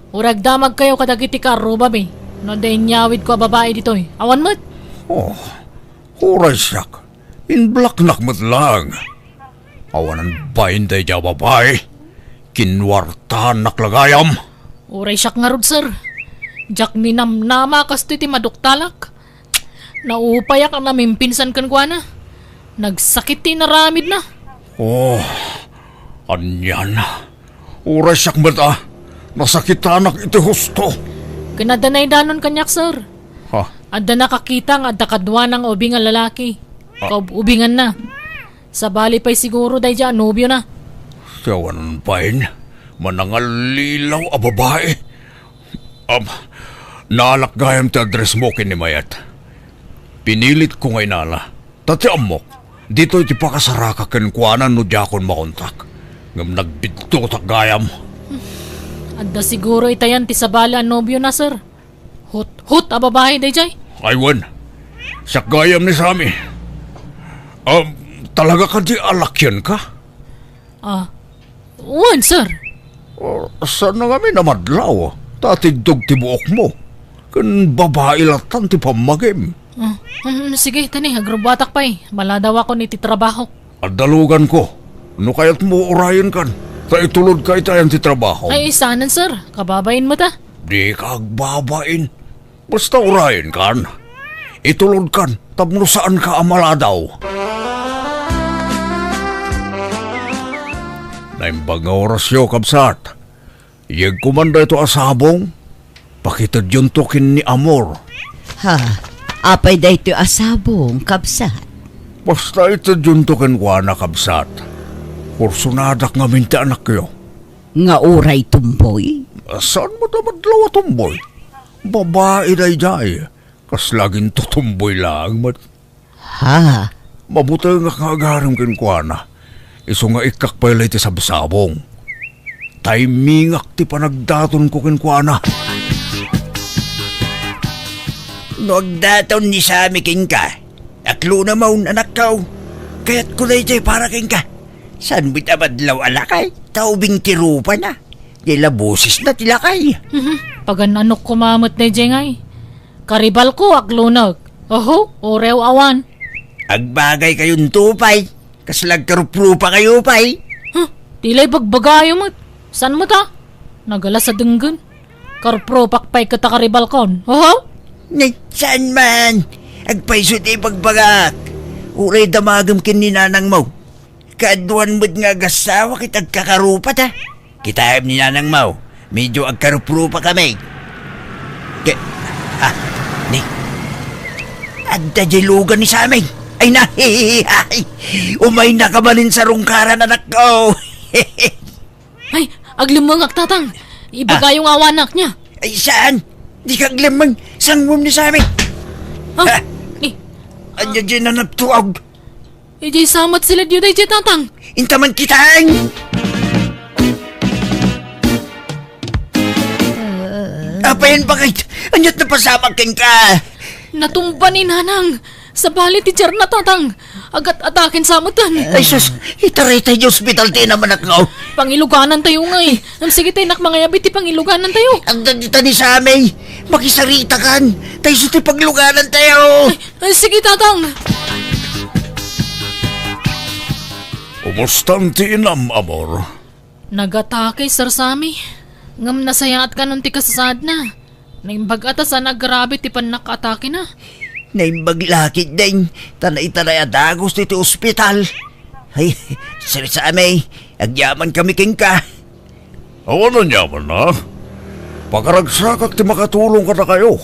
Uray agdamagkayo kadagiti kaarrubami no adda inyawidko a babai ditoy. Awan met. Oh, uray siak. In-blocknak met laeng. Awanan bain daydiay a babai. Kinuartanak la gayam. Uray siak ngarud, sir. Diak ninamnama a kastoy ti maduktalak. Naupayak a namimpinsan kenkuana. Nagsakit ti inaramidna. Oh, anian. Uray siak met a nasakitanak iti husto. Ken adda naidanon kaniak, sir. Ha? Adda nakakita nga adda kaduana nga ubing a lalaki. Ah. Kaub-ubinganna. Sabali pay siguro daydiay a nobiona. Ti awan bain, manangallilaw a babai. Am, naalak gayam ti addressmo ken ni Mayet. Pinilitko nga inala. Ta ti ammok, ditoy ti pakasaraka kenkuana no diakon makontak. Ngem nagbiddutak gayam. Adda siguro itayan ti sabali a nobiona, sir. Hut-hut a babai daydiay. Ay, wen. Siak gayam ni Sammy. Ah, talaga kadi a lakianka? Ah, wen, sir. Oh, saan nga ngamin a madlaw? Ta atiddog ti buokmo. Ken babai lattan ti pammagim. Ah, um, sige, tani, agrubbuatak pay. Maladawakon iti trabahok. Adda luganko. No kayatmo, urayenkan. Ta itulodka itayan ti trabaho. Ay, saanen, sir. Kababain met a. Dika agbabain. Basta urayenkan. Itulodkan tapno saanka a maladaw. Naimbag nga orasyo, kabsat. Iyegko man daytoy a sabong. Pakitedyonto ken ni Amor. Ha? Apay daytoy a sabong, kabsat? Basta itedyonto kenkuana, kabsat. Kursonadak ngamin ti anakyo. Nga uray tumboy? Saan met a madlaw a tumboy? Babai daydiay. Kasla agintutumboy laeng met. Ha? Mabutengak nga agarem kenkuana. Isu nga ikkak pay la iti sabsabong. Taimingak ti panagdatonko kenkuana. No agdaton ni Sami kenka, aklonamon, anakko. Kayatko daytoy para kenka. Saan met a madlaw a lakay? Ta ubing ti rupana. Di la bosesna ti lakay. Mhm. Pagan-anok koma met daydiay ngay. Karibalko, aklonek. Oho, uray awan. Agbagaykayon to pay. Kasla agkaruprupakayo pay. Huh, ti la ibagbagayo met. Saan met a? Nagalas a denggen. Karuprupak pay ket a karibalkon. Oho? Nay, saan man? Agpayso ti ibagbagak. Uray damagem ken ni nanangmo. Kaaduan met nga agassawa ket agkakarupata. Kitaem ni nanangmo, medio agkaruprupakami. Ke-, ah, ni, adda diay lugan ni Sami. Ay na, umaynaka manen sarungkaran, anakko. Ay, aglemmengak, Tatang. Ibagayo nga awanak niya. Ay, saan? Dika aglemmeng, sanguem ni Sami. Ah, Ha? Ni, Ania diay nanaptuaw? Idiay samat sila diyo daydiay, Tatang. Inta man kitaen. Apay, bakit? Ania't napasamak kenka? Natumba ni Nanang. Sabali ti tiarna, Tatang. Agat-ataken sa metten. Ay, sus, itaray tayo ospital ti inam, anakko. Pangiluganan tayo ngay. Am, sige tayo, nak, mangayabi ti pangiluganan tayo. Agdagita ni Sami. Makisaritakan. Tayo ti pagluganan tayo. Ay, Ay, sige, Tatang. Umustan ti inam, amor? Nagatake, Sir Sammy. Ngem nasayaat kanon ti kasasaadna. Naimbag a ta saan a grabe ti pannakaatakena. Naimbag la ketdin, ta naitaray a dagus iti ospital. Ay, Sir Sammy, agyamankami kenka. Awan aniamanna. Pakaragsakak ti makatulong kadakayo.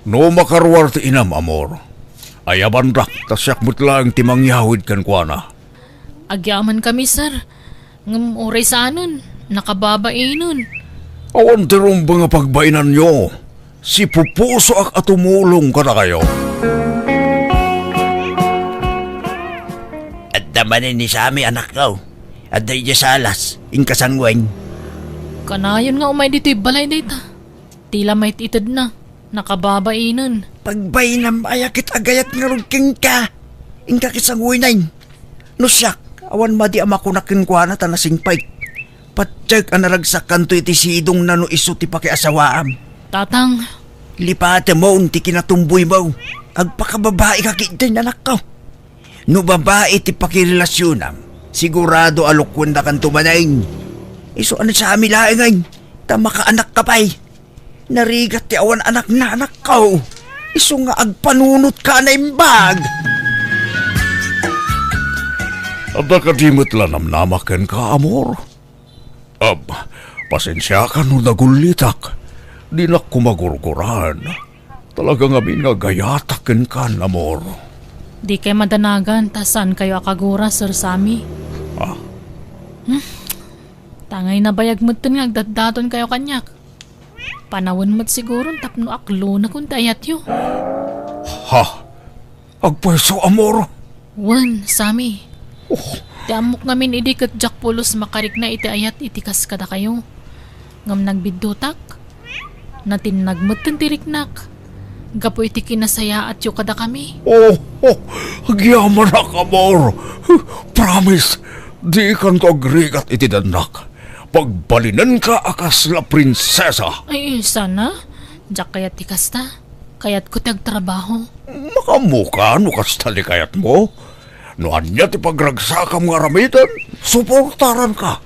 No makaruar ti inam, amor, ayabandak ta siak met laeng ti mangyawid kenkuana. Agyamankami, sir. Ngem uray saanen, nakababainen. Awan ti rumbeng a pagbainanyo. Sipupusoak a tumulong kadakayo. Adda manen ni Sami, anakko. Adda idiay salas, inka sanguem. Kanayon nga umay ditoy balay dayta. Ti la maititedna, nakababainen. Pagbainam aya ket agayat ngarud kenka. Inka ket sanguenay. No siak, awan madi a makunak kenkuana ta nasingpet. Patiek a naragsakkanto iti sidongna no isu ti pakiasawaam. Tatang. Lipatemon ti kinatumboymo. Agpakababaika ketdin, anakko. No babai ti pakirelasionam, sigurado a lokuendakanto manen. Isu a ni Sami laengen, ta makaanakka pay. Narigat ti awan anakna, anakko. Isu nga agpanunotka a naimbag. Adda kadi met la namnamak kenka, amor? Ab, pasensiakan no nagullitak. Dinak koma gurguraan. Talaga ngamin nga agayatak kenkan, amor. Dikay madanagan ta saankayo a kagura, Sir Sammy. Ah? Hmm? Tangay nabayag metten nga agdatdatonkayo kaniak. Panawen met siguron tapno aklonakon ti ayatyo. Ha? Agpayso, amor? Wen, Sammy. Oh. Ti ammok ngamin idi ket diak pulos makarikna iti ayat iti kas kadakayo. Ngem nagbiddutak. Natinnag metten ti riknak. Gapu iti kinasayaatyo kadakami. Oh, oh, agyamanak, amor. Promise, dikanto agrigat iti dannak. Pagbalinenka a kasla prinsesa. Ay, sana? Diak kayat ti kasta. Kayatko ti agtrabaho. Makaammoka no kasta ti kayatmo. No ania ti pagragsakam nga aramiden, suportaranka.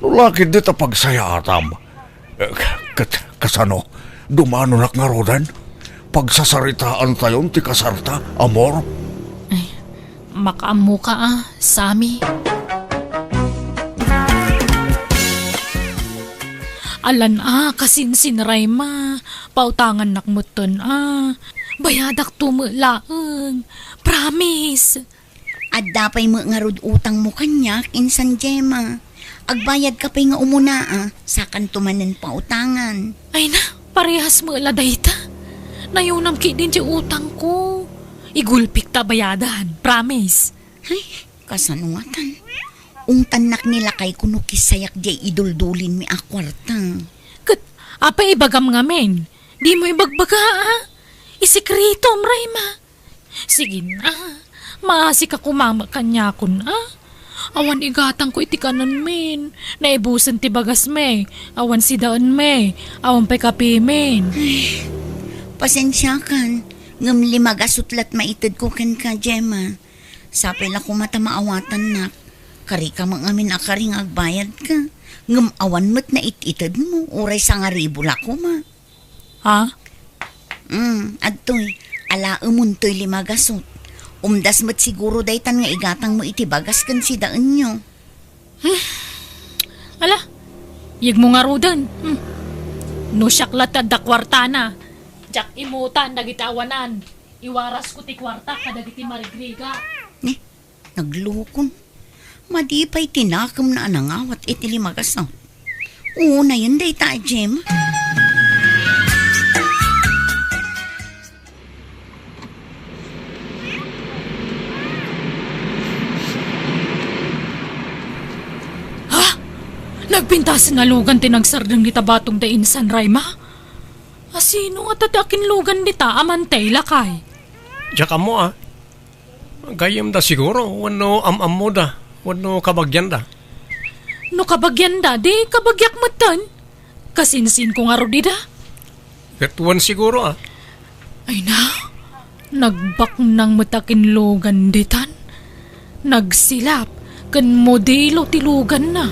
No la ketdi ta pagsayaatam. Eh, ket kasano? Dumanonak ngaruden? Pagsasaritaantayon ti kasarta, amor? Ay, makaammoka a, Sammy. Alan a, kasinsinrayma. Pautangannak metten a. Bayadakto met laeng. Promise. Adda pay met ngarud utangmo kaniak, insan Gemma. Agbayadka pay nga umuna a, sakanto manen pautangan. Ay na, parehas met la dayta. Nayonam ketdin ti utangko. Igulpik ta bayadan, promise. Ay, kasano ngatan? Ungtannak ni lakayko no kisayak diay iduldulinmi a kuarta. Ket apay ibagam ngamin? Dimo ibagbaga, a? Isikretom, Rayma. Sige na. Maasika koma met kaniakon, a? Awan igatangko iti kanenmin. Naibusen ti bagasmi. Awan sidaenmi. Awan pay kapimin. Ay, pasensiakan. Ngem lima gasut la't maitedko kenka, Gemma. Sapay la koma ta maawatannak. Karika met ngamin a kari nga agbayadka. Ngem awan met nait-itedmo, uray sangaribu la koma. Ha? Mm, adtoy. Alaemontoy lima gasut. Umdas met siguro daytan nga igatangmo iti bagas ken sidaenyo. Hmm. Ala, yegmo ngaruden. Hmm. No siak la ti adda kuartana, diak imutan dagiti awanan. Iwarasko ti kuarta kadagiti marigrigat. Ni, naglukon. Madi pay ti nakemna a nangawat iti lima gasut. Unayen dayta a Gemma. Ha? Nagpintas nga lugan ti nagsardeng ita batongda insan, Rayma? Asino ngata ti akinlugan dita a mantay, lakay? Diak ammo, a. Gayyemda siguro, wenno am-ammoda, wenno kabagianda. No kabagianda, di kabagiak metten. Kasinsinko ngarud ida. Ket wen siguro, a. Ay na, nagbaknang met a kinlugan ditan. Nagsilap ken modelo ti luganna.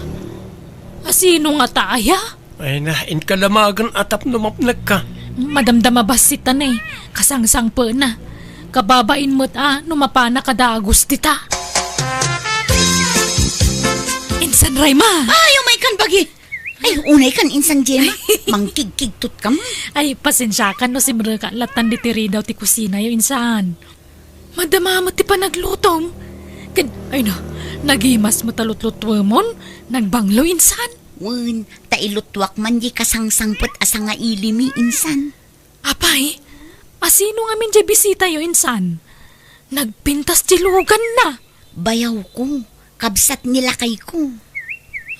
Asino ngata aya? Ay na, inka damagen a tapno mapnekka. Madamdama bassit ta ne, kasangsangpetna. Kababain met a no mapana kada Agus dita. Insan, Rayma! Ay, umaykan bagi! Ay, unaykan, insan Gemma. Mangkigkigtot ka man. Ay, pasensiakan no simreka lattan diti ridaw ti kusinayo, insan. Madama met ti panaglutom. Ken, ay na, nagimas met a lutlutuemon, nagbanglo, insan. Wen, ta iluttuak man di kasangsangpet a sangailimi, insan. Apay, asino ngamin diay bisitayo, insan? Nagpintas ti luganna. Bayawko, kabsat ni lakayko.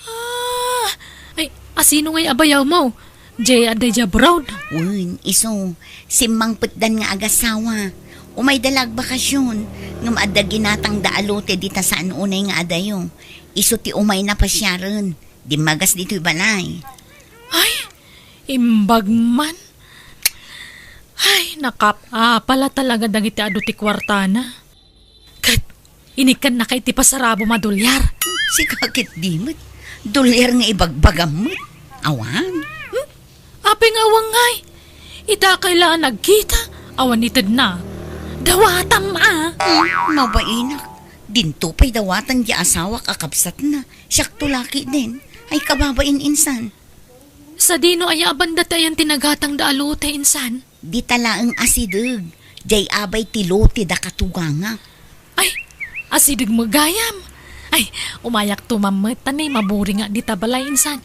Ah, ay, asino ngay a bayawmo? Diay adda idiay abroad? Wen, isu, simmangpetdan nga agasawa. Umayda la agbakasyon, ngem adda ginatangda a lote dita saan unay nga adayo. Isu ti umayna pasiaren. Dimmagas ditoy balay. Ay, imbag man. Ay, nakap-apa la talaga dagiti adu ti kuartana. Ket inikkannaka iti pasarabom a dolyar. Sika ket di met. Dolyar nga ibagbagam met. Awan. Hmm? Apay nga awan ngay? Idakay la a nagkita, awan itedna. Dawatam, a. Hmm, mabainak. Dinto pay dawatan di asawak a kabsatna. Siakto la ketdin. Ay kababain, insan. Sadino aya a banda ti ayan ti nagatangda a lote, insan? Dita laeng asideg. Diay abay ti lote da katugangak. Ay, asideg met gayam. Ay, umayakto mammet ta ni maburingak dita balay, insan.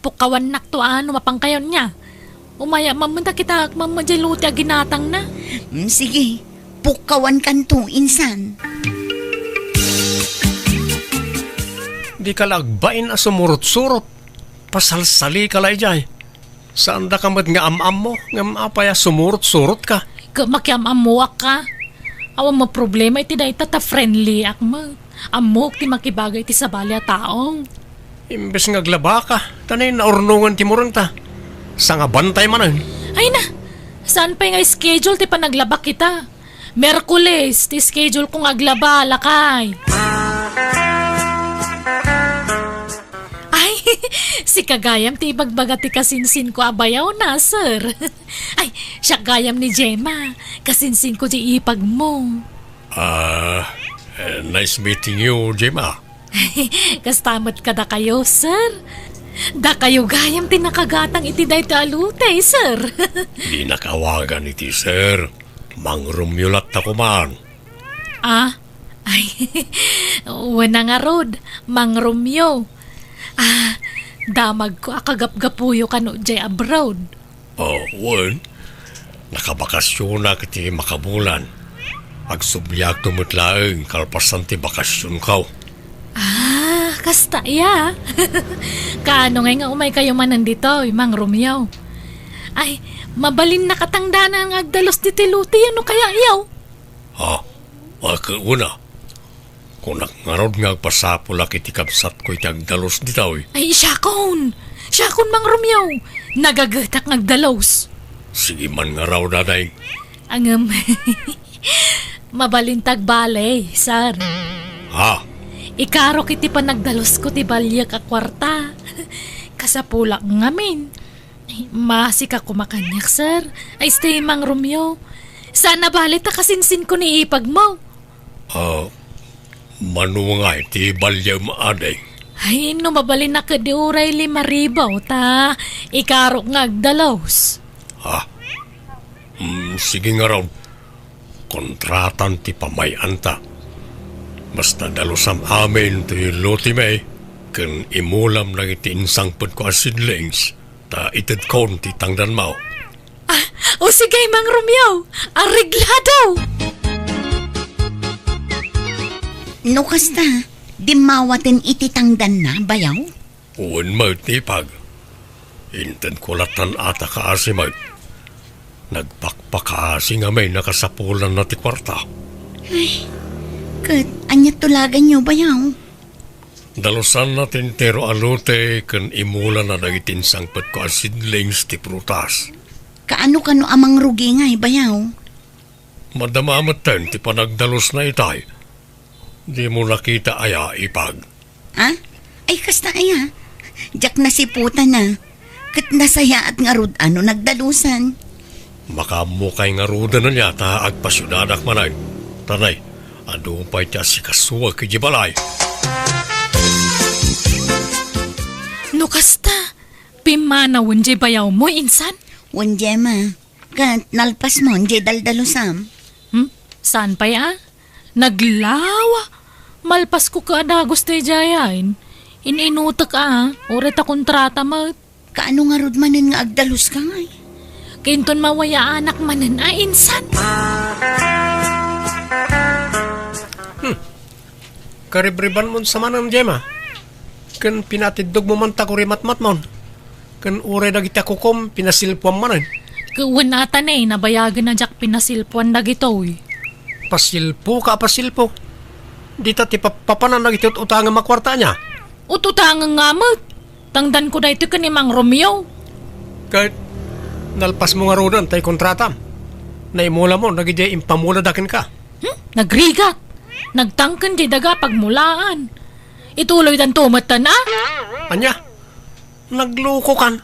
Pukkawannakto a no mapankayon niya. Umayak mammet a kitaak mammet diay lote a ginatangna. Mm, sige, pukkawankanto, insan. Dika la agbain a sumurot-surot. Pasalsalika la idiay. Saandaka met nga am-ammo, ngem apay a sumurot-surotka? Ket makiam-ammoak ka. Awan met problema iti dayta ta friendlyak met. Ammok ti makibaga iti sabali a tao. Imbes nga aglabaka, ta naurnongen ti murenta. Sangabantay manen. Ay na, saan pay nga schedule ti panaglabak ita? Miyerkules ti schedule ko nga aglaba, lakay. Ay, sika gayam ti ibagbaga ti kasinsinko a bayawna, sir. Ay, siak gayam ni Gemma. Kasinsinko ti ipagmo. Ah, eh, nice meeting you, Gemma. Kasta met kadakayo, sir. Dakayo gayam ti nakagatang iti dayta a lote, sir. Dinak awagan iti sir. Mangromyo latta koman. Ah, ay, wen a ngarud, Mang Romeo. Ah, damagko a kagapgapuyo kano jay abroad. Oh, wen, nakabakasyonak iti makabulan. Agsubliakto met laeng kalpasan ti bakasyonko. Ah, Basta iya. Kaano ngay nga umaykayo manen ditoy, Mang Romeo? Ay, mabalin nakatangdanan nga agdalus ditoy lote, no kaya, yaw? Ha? Ket una, kunak ngarud nga agpasapulak iti kabsatko iti agdalus ditoy. Ay, siakon! Siakon, Mang Romeo! Nagagetak nga agdalus. Sige man ngarud, Ading. Ngem, mabalin ta agbale, sir. Ha? Ikarok iti panagdalusko ti baliak a kuarta. Kasapulak ngamin. Ay, maasika koma kaniak, sir. Ay, stay, Mang Romeo. Saan a bale ta kasinsinko ni ipagmo. Ah, mano ngay ti baliam, Ading? Ay, no mabalin a ketdi uray lima ribu ta ikarok nga agdalus. Ha? Hmm, sige ngarud. Kontratan ti pamay-anta. Basta dalusam amin ti lotemi ken imulam dagiti insangpetko a seedlings, ta itedkon ti tangdanmo. Ah, o sige, Mang Romeo, areglado! No kasta, dimmawaten iti tangdanna, bayaw? Wen met, ipag. Intedko lattan a kaasi met. Nagpakpakaasi ngamin a kasapulanna ti kuarta. Ay, ket ania tulaganyo, bayaw? Dalusanna ti entero a lote ken imulana dagiti insangpetko a seedlings ti prutas. Kaano kano a mangrugi ngay, bayaw? Madama metten ti panagdalusna itay. Dimo nakita aya, ipag? Ah? Ay, kasta aya? Diak nasiputana. Ket nasayaat ngarud a no nagdalusan. Makaammokay ngaruden ania ta agpasiudadak manen. Tanay, adu pay ti asikasuek idiay balay. No kasta, pimmanawen diay bayawmo, insan? Wen, Gemma. Ket nalpasmo diay daldalusam? Hmm? Saan pay a? Naglawa! Malpasko ket a dagus daydiay. In-inutek a, uray ta kontrata met. Kaano ngarud manen nga agdaluska ngay? Kinton mawayaanak manen a insan. Hmm. Karibribanmon sa manen, Gemma. Ken pinatiddogmo man ta kurimatmatmon. Ken uray dagiti a kukom, pinasilpuam manen. Ket wen a ta ne, nabayagen a diak pinasilpuan dagitoy. Pasilpo ka a pasilpo. Dita ti pappapanan dagiti ut-utangem a kuarta ania? Ut-utangem nga met. Tangdanko daytoy ken ni Mang Romeo. Ket nalpasmo ngaruden tay kontratam. Naimulamon dagiti impamulada kenka. Hmm? Nagrigat. Nagtangken diay daga pagmulaan. Ituloydanto metten a? Ania? Naglukokan.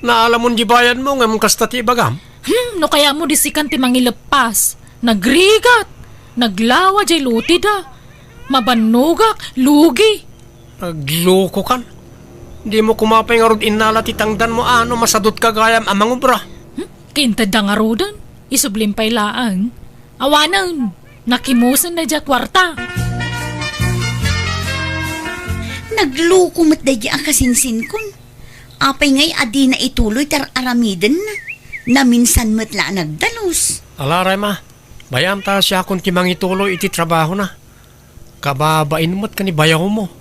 Naalamon diay bayadmo ngem kasta ti ibagam? Hmm, no kayatmo di sikan ti mangileppas. Nagrigat. Naglawa diay loteda. Mabannogak, lugi. Naglukokan. Dimo koma pay ngarud innala ti tangdanmo a no masadutka gayam a mangubra. Hmm? Kintedda ngaruden. Isublim pay laeng. Awanen, nakimusen daydiay a kuarta. Nagluko met daydiay a kasinsinkon. Apay ngay a dina ituloy ti ar-aramidenna? Naminsan met la a nagdalus. Ala, Rema, bayam ta siakon ti mangituloy iti trabahona. Kababain met ken ni bayawmo.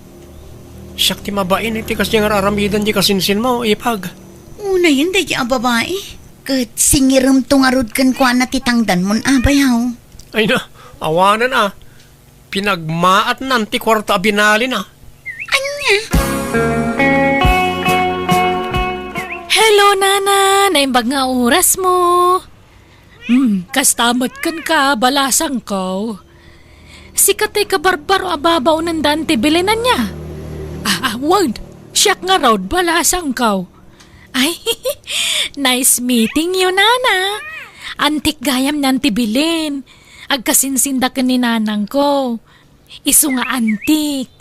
Siak ti mabain iti kasdiay nga ar-aramiden ti kasinsinmo, ipag. Unayen daydiay a babai. Ket singiremto ngarud kenkuana ti tangdanmon a bayaw. Ay na, awanen a. Pinagmaatnan ti kuarta a binalina. Ania? Hello, Nana! Naimbag nga orasmo. Hmm, kasta met kenka, balasangko. Sika ti kabarbaro a babaonen da Auntie Belen ania? Ah, ah, wen. Siak ngarud, balasangko. Ay, nice meeting you, Nana. Antik gayam ni Auntie Belen. Agkasinsinda ken ni nanangko. Isu nga antik.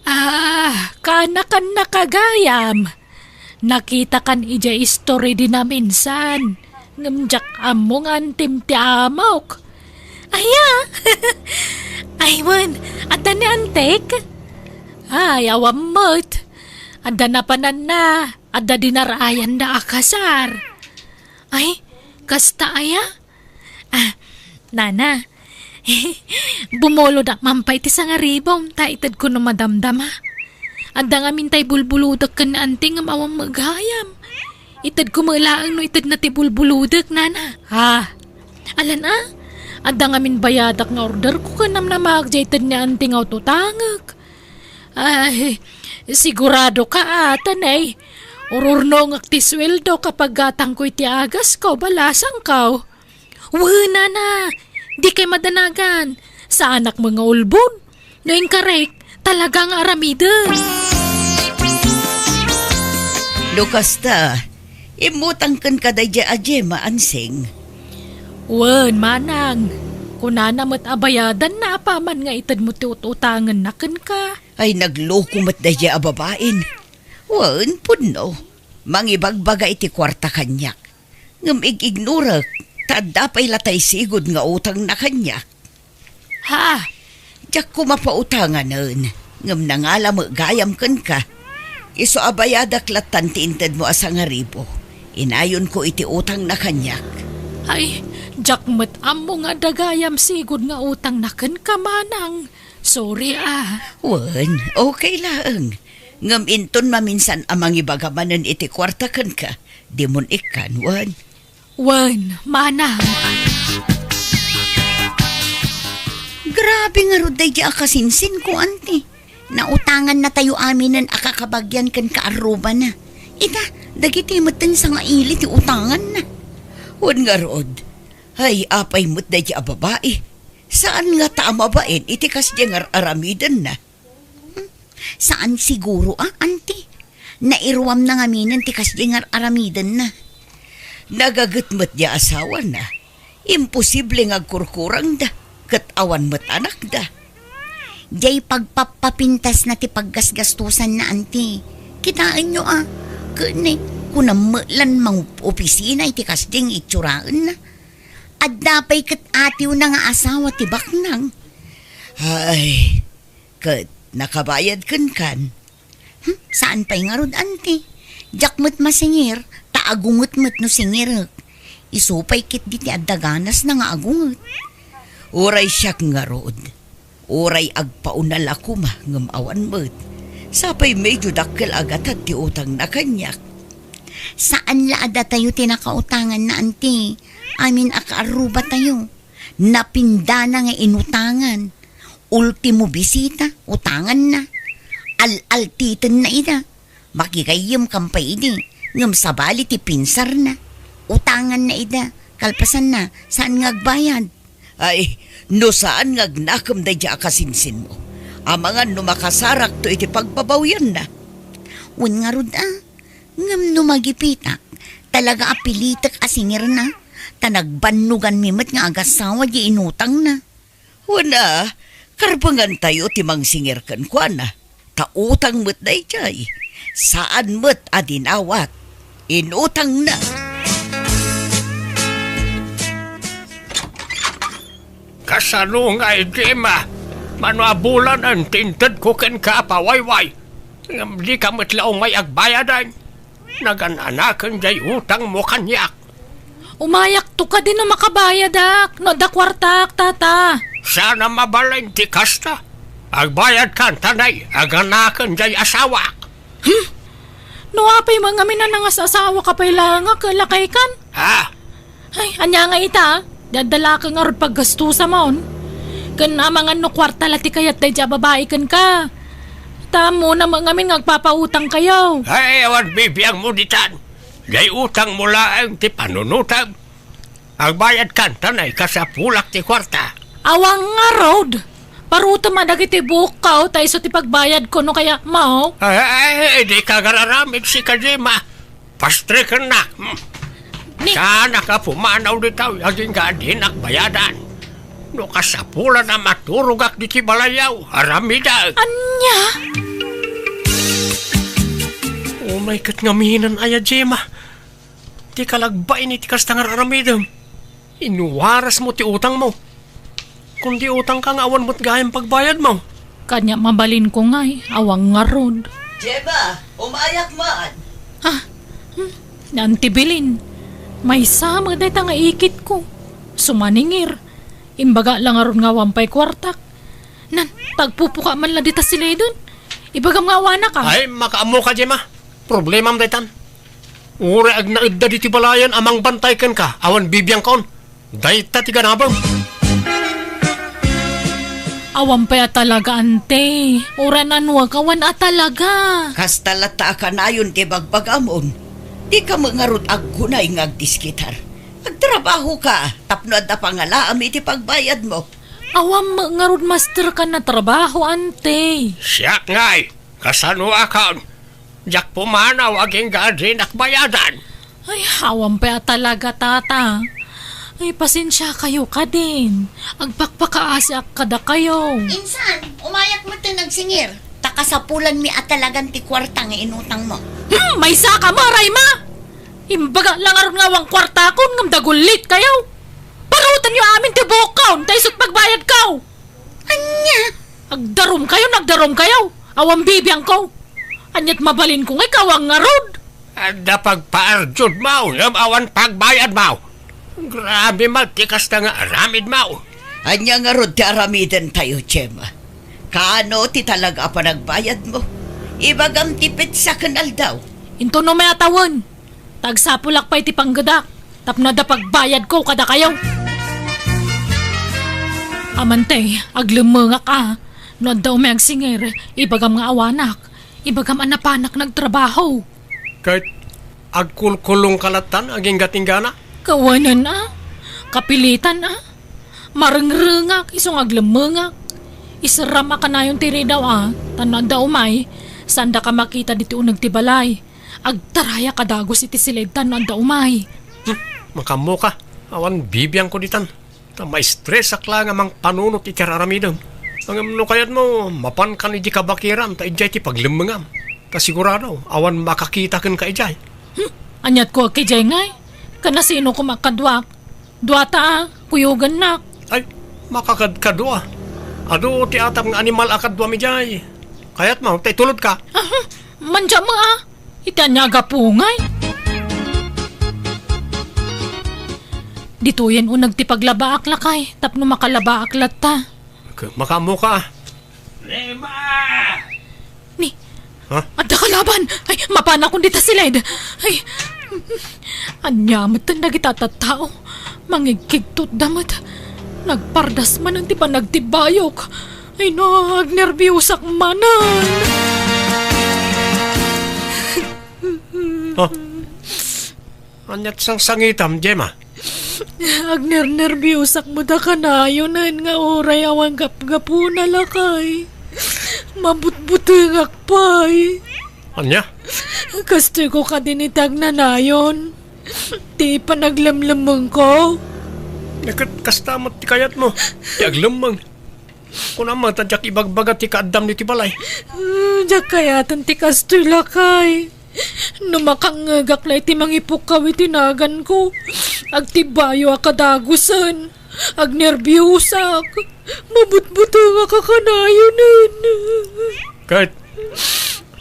Ah, kaanakan na kagayam. Nakitakan idiay istorya di naminsan. Ngem diak ammo nga antim ti amok. Aya? Ay, wen, adda ni antik? Ay, awan met. Adda napananna. Adda dinarayan da a kasar. Ay, kasta aya? Ah, Nana, bumulodak man pay ti sangaribom ta itedko no madamdama. Adda ngamin tay bulbulodek ken ni Auntie ngem awan met gayam. Itedko met laeng no itedna ti bulbulodek, nana. Ha? Alan a? Adda ngamin bayadak nga orderko ken namnamaak diay ited ni Auntie nga ututangek. Ay, sigurado ka, ata, nay. Ururnongek ti sueldo kapag gatangko iti agasko, balasangko. Wen, nana, dikay madanagan. Saanak met nga ulbod. No inkarek, talaga nga aramiden. No kasta, immutang kenka daydiay a Gemma, Ansing. Wen, manang. Kunana met a bayadanna apaman nga itedmo ti ut-utangenna kenka. Ay, nagloko met daydiay a babain. Wen, pudno. Mangibagbaga iti kuarta kaniak. Ngem ig-ignorek, ta adda pay latay sigud nga utangna kaniak. Ha? Diak koma pautanganen, ngem nangala met gayam kenka. Isu a bayadak lattan ti intedmo a sangaribu. Inayonko iti utangna kaniak. Ay, diak met ammo nga adda gayam sigud nga utangna kenka, manang. Sorry, a. Wen, okay laeng. Ngem inton maminsan a mangibaga manen iti kuarta kenka, dimon ikkan, wen. Wen, manang. Grabe ngarud daydiay a kasinsinko, Auntie. Nautangannatayo aminen a kakabagian ken kaarrubana. Ita, dagiti metten sangaili ti utanganna. Wen ngarud, ay, apay met daydiay a babai. Saan ngata a mabain iti kasdiay nga ar-aramidenna? Hmm, saan siguro a, Auntie. Nairuamna ngaminen ti kasdiay nga ar-aramidenna. Nagaget met diay asawana. Imposible nga agkurkurangda, ket awan met anakda. Diay pagpappapintasna ti paggasgastosanna, Auntie. Kitaenyo a, ken kunam met lan mangopisina iti kasdiay nga itsuraenna. Adda pay ket atiwna nga asawa ti baknang. Ay, ket nakabayad kenkan? Hmm, saan pay ngarud, Auntie? Diak met masingir, ta agunget met no singirek. Isu pay ketdi ti adda ganasna nga agunget. Uray siak ngarud. Uray agpaunal a koma ngem awan met. Sapay medio dakkel a gatad ti utangna kaniak. Saan la a datayo ti nakautanganna, Auntie. Amin a kaarrubatayo. Napindana nga inutangan. Ultimo bisita, utanganna. Al-altitenna ida. Makigayyemkan pay idi, ngem sabali ti pinsarna. Utanganna ida, kalpasanna, saan nga agbayad. Ay, no saan nga agnakem daydiay a kasinsinmo. Amangan no makasarakto iti pagbabawianna. Wen ngarud a, ngem no magipitak, talaga a pilitek a singirna, ta nagbannoganmi met nga agasawa diay inutangna. Wen a, karbengantayo ti mangsingir kenkuana. Ta utang met daydiay. Saan met a dinawat. Inutangna. Kasano ngay, Gemma? Mano a bulanen ti intedko kenka a pawayway? Ngem dika met la umay agbayadan. Nagan-anaken diay utangmo kaniak. Umayakto kadi no makabayadak, no adda kuartak, tata. Saan a mabalin ti kasta. Agbayadkan ta nay, aganaken diay asawak. Hmm? No apay met ngamin a nangas-asawaka pay laeng a lakaykan? Ha? Ay, ania nga ita? Di adda la ngarud paggastusam. Ken amangan no kuarta la ti kayat daydiay a babai kenka. Ta ammona met ngamin nga agpapautangkayo. Ay, awan bibiangmo ditan. Diay utangmo laeng ti panunotem. Agbayadkan ta nay kasapulak ti kuarta. Awan ngarud. Parutem a dagiti buokko ta isu ti pagbayadko no kayatmo. Ay, ay, ay, dika agar-aramid sika, Gemma. Pastrekennak. Hmm. Ni- Saanak a pumanaw ditoy agingga a dinak bayadan. No kasapulan a maturogak ditoy balayyo, aramidek. Ania? Umay ket ngamin aya, Gemma. Dika la agbain iti kasta nga ar-aramidem. Inuarasmo ti utangmo. Kundi utangka nga awan met gayam pagbayadmo. Kaniak mabalinko ngay, awan ngarud. Gemma, umayak man. Ah, hmm, ni Auntie Belen. Maysa met dayta nga ikitko. Sumaningir. Imbaga la ngarud nga awan pay kuartak. Nan, ta agpupuka man la dita sileden. Ibagam nga awanak, a. Ay, makaammoka, Gemma. Problemam daytan. Uray agnaedda ditoy balayen a mangbantay kenka, awan bibiangkon. Dayta ti ganabem. Awan pay a talaga, ante. Uray nanuak, awan a talaga. Kasta latta a kanayon ti bagbagamon. Dika met ngarud aggunay nga agdiskitar. Agtrabahoka tapno adda pangalaam iti pagbayadmo. Awan met ngarud masterka a trabaho, ante. Siak ngay, kasanoakon? Diak pumanaw agingga a dinak bayadan. Ay, awan pay a talaga, tata. Ay, pasensiakayo kadin. Agpakpakaasiak kadakayo. Insan, umayak metten agsingir. Ta kasapulanmi a talagan ti kuarta nga inutangmo. Hmm, maysaka met, Rayma! Imbagak la ngarud nga awan kuartakon ngem dagullit kayo. Parutenyo amin ti buokkon, ta isu ti pagbayadko. Ania? Agdarumkayo, agdarumkayo. Awan bibiangko. Ania ti mabalinko ngay, awan ngarud. Adda pagpaardiodmo, ngem awan pagbayadmo. Grabe met ti kasta nga aramidmo. Ania ngarud ti aramidentayo, Gemma? Kaano ti talaga a panagbayadmo? Ibagam ti petsa ken aldaw. Intono met a tawen. Ta agsapulak pay ti panggedak tapno adda pagbayadko kadakayo. Amante, aglemmengak a. No adda umay agsingir, ibagam nga awanak. Ibagam a napanak nagtrabaho. Ket agkulkulongka lattan agingga ti inggana? Kawanen a. Kapilitan a. Marengrengak isu nga aglemmengak. Iseram a kanayon ti ridaw a, ta no adda umay, saandaka makita ditoy uneg ti balay. Agtarayak a dagus iti siled ta no adda umay. Hmm, makaammoka. Awan bibiangko ditan. Ta maistresak laeng a mangpanunot iti ar-aramidem. Ngem no kayatmo, mapankan idiay kabakiran ta idiay ti paglemmengam. Ta sigurado, awan makakita kenka idiay. Hmm, aniat ko a idiay ngay? Ken nasino koma kaduak? Duata a, kuyogennak. Ay, makakadkadua. Adu ti atap nga animal a kaduam idiay. Kayatmo, ta itulodka? Aha, mandiam a. Iti ania a gapu ngay? Ditoyen uneg ti paglabaak, lakay, tapno makalabaak latta. K-, makaammoka. Rema! Ni, Ha? Adda kalaban! Ay, mapanakon dita siled! Ay, ania met dagita tattao? Mangigkigtotda met. Nagpardas manen ti panagtibbayok. Ay no, agnerbiosak manen. Ha? Aniat sangsangitam, Gemma? Agnernerbiosak met a kanayonen nga uray awan gapgapuna, lakay. Mabutbutengak pay. Ania? Kastoyko kadin iti agnanayon. Ti panaglemlemmengko. Ket kasta met ti kayatmo, ti aglemmeng. Kunam met a diak ibagbaga ti kaaddam ditoy balay. Ah, diak kayaten ti kastoy, lakay. No makangngegak la iti mangipukkaw iti naganko, agtibbayo a kadagusen, agnerbiosak, mabutbutengak a kanayonen. Ket,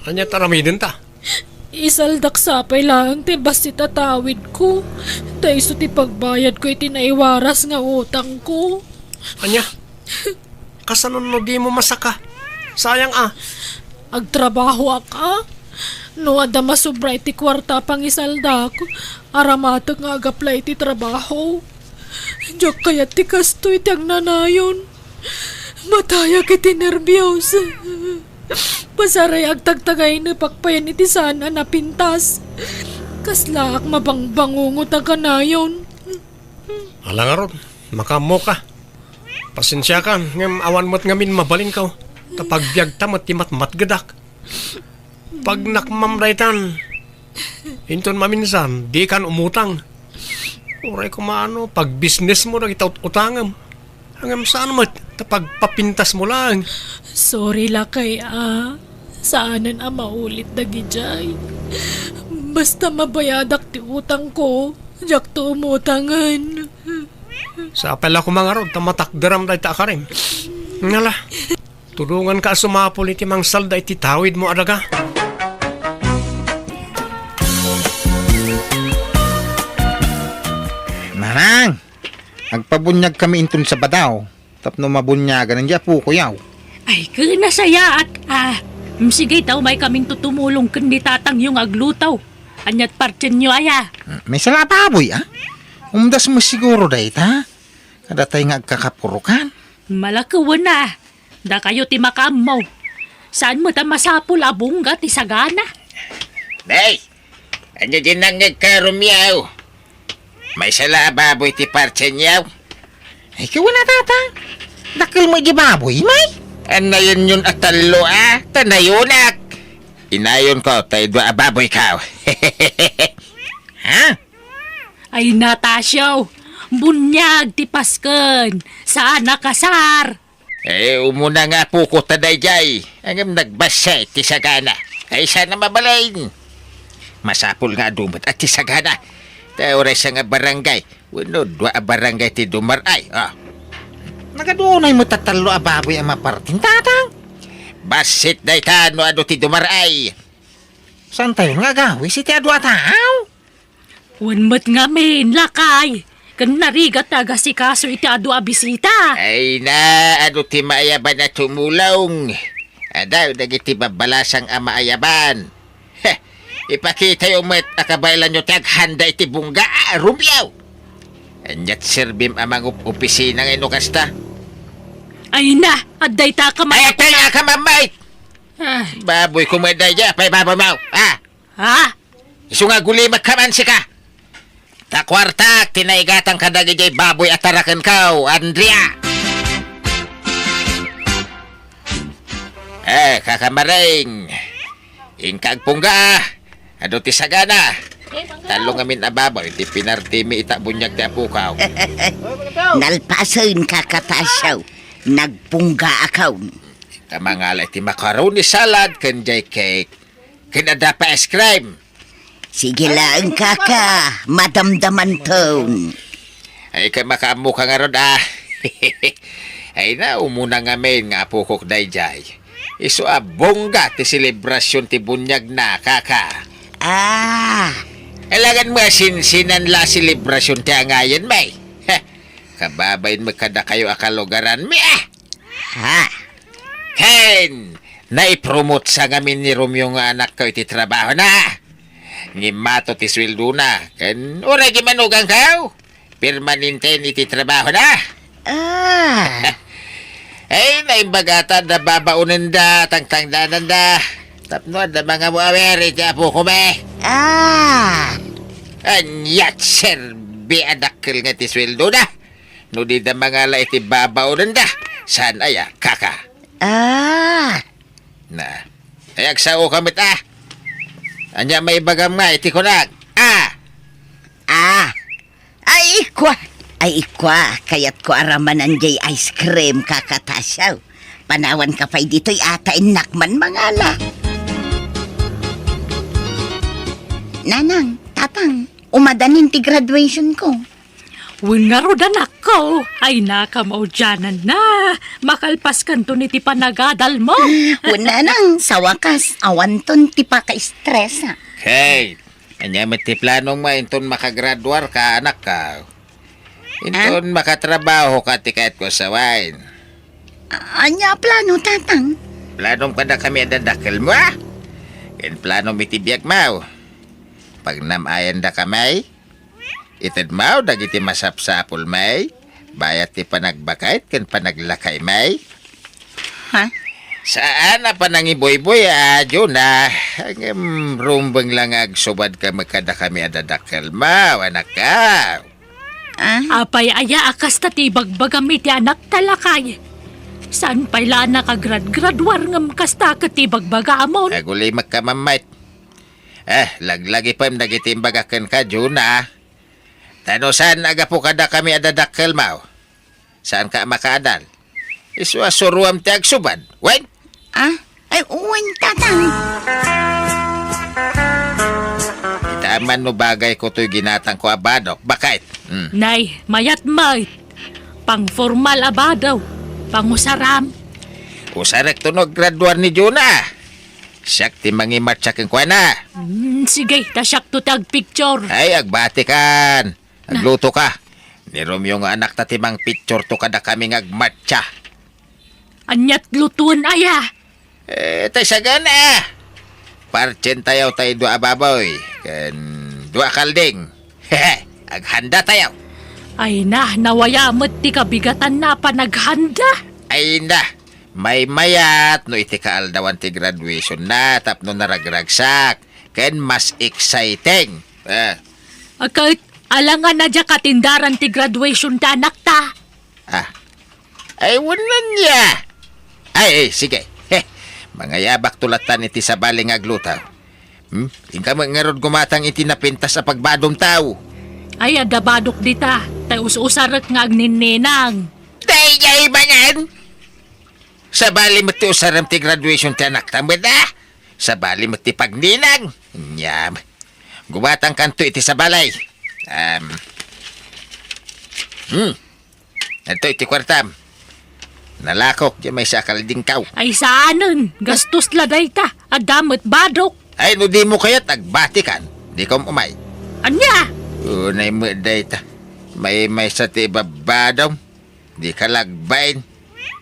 ania ti aramidenta? Isaldak sapay laeng ti bassit a tawidko, ta isu ti pagbayadko iti naiwaras nga utangko. Ania? Kasano no dimo masaka? Sayang a. Agtrabahoak a. No adda masobra iti kuarta a pangisaldak, aramatek nga agapla iti trabaho. Diak kayat ti kastoy ti agnanayon. Matayak iti nerbios. Pasaray agtagtagaynepak payen iti saan a napintas. Kaslaak mabangbangungot a kanayon. Ala ngarud, makaammoka. Pasensiakan, ngem awan met ngamin mabalinko. Ta pagbiagta met ti matmatgedak. Pagnakmam daytan. Inton maminsan, dikan umutang. Uray koma no, pagbisnesmo dagiti ut-, utangem. Ngem saan met, ta pagpapintasmo laeng. Sorry, lakay, a. Saanen a maulit dagidiay. Basta mabayadak ti utangko, diakto umutangen. Sapay la koma ngarud ta matakderam dayta a karim. Ngala, tulonganka a sumapul iti mangsalda iti tawidmo a daga. Manang, agpabuniagkami inton Sabado tapno mabuniagan ni apokoyo. Ay, ken nasayaat a. Mm, sige, ta umay kaminto tumulong ken ni tatangyo nga agluto. Aniat partienyo aya? Mm, maysa la a baboy, a? Umdas met siguro dayta. Kadatay nga agkakapurokan. Malakewen a. Dakayo ti makaammo. Saan met a masapul a bungga ti sagana? Nay! Ania diay nangngegka, Romeo? Maysa la a baboy ti partienyo? Ay, ken wen a, Tatang. Dakkel met diay baboy, may? Ania diay a tallo a, ta nayonak. Inayonko, tay dua a baboyko. Ha? Ay, Natasio, buniag ti Pasken. Saan a kasar. Eh, umuna nga apoko ta daydiay, ngem nagbassit ti sagana. Ay, saan a mabalin. Masapul nga adu met a ti sagana. Ta uray sa nga barangay, wenno dua a barangay ti dumar-ay, a. Nagadu unay met a tallo a baboy a mapartin, Tatang. Bassit dayta no adu ti dumar-ay. Saantayon nga agawis iti adu a tao? Wen met ngamin, lakay, ken narigat ti agasikaso iti adu a bisita. Ay na, adu ti maayaban a tumulong. Adu dagiti babbalasang a maayaban. Heh, ipakitayo met a kabaelanyo ti aghanda iti bungga, a, Romeo. Aniat serbim a mangup-opisina nga ino kasta? Ay na, adda ita ka ma- Ay, agtaya ka, Mamay! Ah. Baboyko met daydiay, apay baboymo? Ah! Ha? Isu nga agulimek ka man sika. Ta kuartak ti naigatang kadagiti baboy a tarakenko, Andrea. Eh, kakamaring. Inka agpungga. Adu ti sagana. Tallo ngamin a baboy ti pinartimi ita buniag ti apokaw. Nalpasen, Kaka Tasio. Nagpunggaakon. Ta mangala iti macaroni salad ken jay cake. Ken adda pay ice cream. Sige laeng, Kaka, madamdamanton. Ay, ket makaammoka ngarud, a. Ay na, umuna ngamin nga apokok daydiay. Isu a bongga ti selebrasion ti buniagna, Kaka. Ah. Alangan mo a sinsinan la a selebrasion ti angayen, may. Heh, kababain mo kadakayo a kalugaran, mi, ah. Ha? Ken, naipromotsa ngamin ni Romeo nga anakko iti trabahona. Ngimmato ti sueldona, ken uray gimanuganko, permanenten iti trabahona. Ah. Ay, naimbagata da babaonenda, tangtangdananda. Tapno adda mangamu-awer iti apoko, be. Ah. Aniat serbi a dakkel nga ti sueldona. No dida mangala iti babaonenda, saan aya, Kaka? Ah. Na. Ay, agsaoka met, a. Ania maibagam nga iti kunak? A. Ah. Ay, ikua. Ay, ikua. Kayatko a ramanan jay ice cream, Kaka Tasio. Panawanka pay ditoy a ta innak man mangala. Nanang, Tatang, umadanin ti graduationko. Wen ngarud, anakko, ay nakamaudiananna. Makalpaskanton iti panagadalmo. Wen, Nanang, sa wakas, awanton ti pakaestresa. Kate, ania met ti planongmo inton makagraduarka, anakko? Inton makatrabahoka ti kayatko a sawen. A-, ania a plano, Tatang? Planom kadakami a dadakkelmo, a? Ken planom iti biagmo. Pagnam-ayandakami. Itedmo dagiti masapsapulmi, bayat ti panagbakayt ken panaglakaymi. Ha? Saan a panangibuybuy a, Juna. Ngem rumbeng la nga agsubadka met kadakami a dadakkelmo, anakko. Ah? Apay aya a kasta ti ibagbagam iti anakta, lakay? Saan pay la a nakagrad-graduar ngem kasta ket ti ibagbagamon? Agulimekka, Mammayt. Eh, laglagipem dagiti imbagak kenka, Juna. Ta no saan a gapu kadakami a dadakkelmo, saanka a makaadal. Isu a suroam ti agsubad. Wen? Ah? Ay, wen, Tatang. Ita man no bagayko toy ginatangko a badok, bakayt. Hmm. Nay, mayat met. Pangformal a bado. Pangusaram. Usarekto no aggraduar ni Juna. Siak ti mangimatsa kenkuana. Hmm, sige, ta siakto ti agpicture. Ay, agbatikan. Agluto ka. Ni Romeo nga anakta ti mangpicture to kadakami nga agmatsa. Aniat lutoen aya? Eh, tay sagana. Partientayo tay dua a baboy, ken dua a kalding. Aghanda tayo. Ay na, nawaya met ti kabigatanna a panaghanda. Ay na, maymayat no iti kaaldawan ti graduation na tapno naragragsak, ken mas exciting. Eh. Ket, alangan a diak atindaran ti graduation ti anakta. Ah. Ay, wen ania. Ay, ay, sige. Heh, mangayabakto lattan iti sabali nga aglutaw. Hmm? Inka met ngarud gumatang iti napintas a pagbadomtaw. Ay, adda badok dita. Tay us-usarek nga agninninang. Daydiay manen! Sabali met ti usarem ti graduation ti anakta met, ah? Sabali met ti pagninang. Nyam. Gumatangkanto iti sabali. Um, hmm. Adto iti kuartam. Nalakok, diay maysa a kaldingkaw. Ay, saanen. Gastos la dayta. Adda met badok. Ay, no dimo kayat agbatikan, dikom umay. Ania? Unay met dayta. Maymaysa ti ibabadom. Dika lagbain.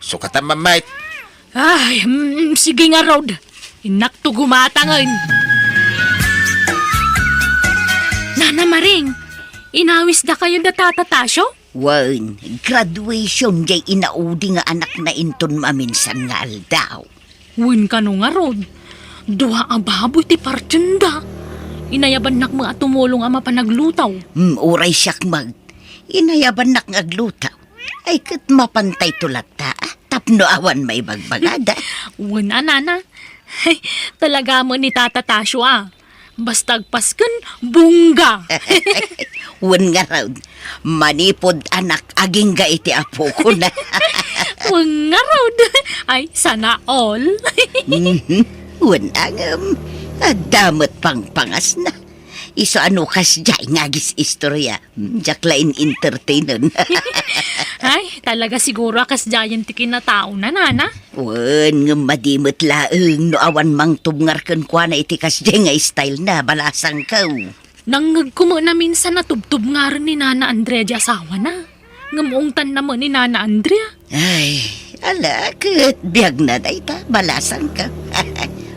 Sukatan mamait. Ay, mm, sige ngarud. Innakto gumatangen. Nana Maring, inawisdakayo da Tata Tasio? Wen, graduation jay inaudi nga anakna inton maminsan nga aldaw. Wen kano ngarud, dua a baboy ti partienda. Inayabannak met a tumulong a mapanaglutaw. Hmm, uray siak met, inayabannak nga aglutaw. Ay, ket mapantayto latta, ah, tapno awan maibagbagada. Wen a, nana. Talaga met ni Tata Tasio, ah. Basta agpasken, bongga. Wen ngarud, manipud anak agingga iti apokona. Wen ngarud. Ay, sana all. Mhm. Wen a ngem, adda met pangpangasna. Isu a no kasdiay nga agis-istorya, diak la in-entertainen. Ay, talaga siguro a kasdiayen ti kinataona, nana. Wen, ngem madi met laeng no awan mangtubngar kenkuana iti kasdiay nga style na, balasangko. Nangngegko met a minsan a tubtubngaren ni Nana Andrea ti asawana. Ngem ungtanna met ni Nana Andrea. Ay, ala, ket biagna dayta, balasangko.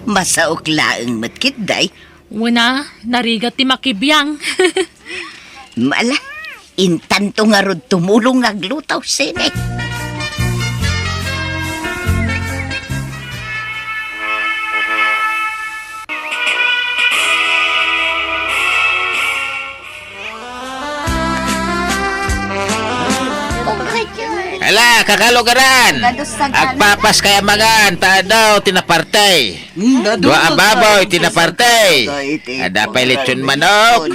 Masaok laeng met ketdi. Wen a, narigat ti makibiang. Ala, intanto ngarud tumulong nga aglutaw sini. Ala, kakalugaran! Agpapas kay amangan, ta adu ti naparti. Dua a baboy ti naparti. Adda pay litson manok.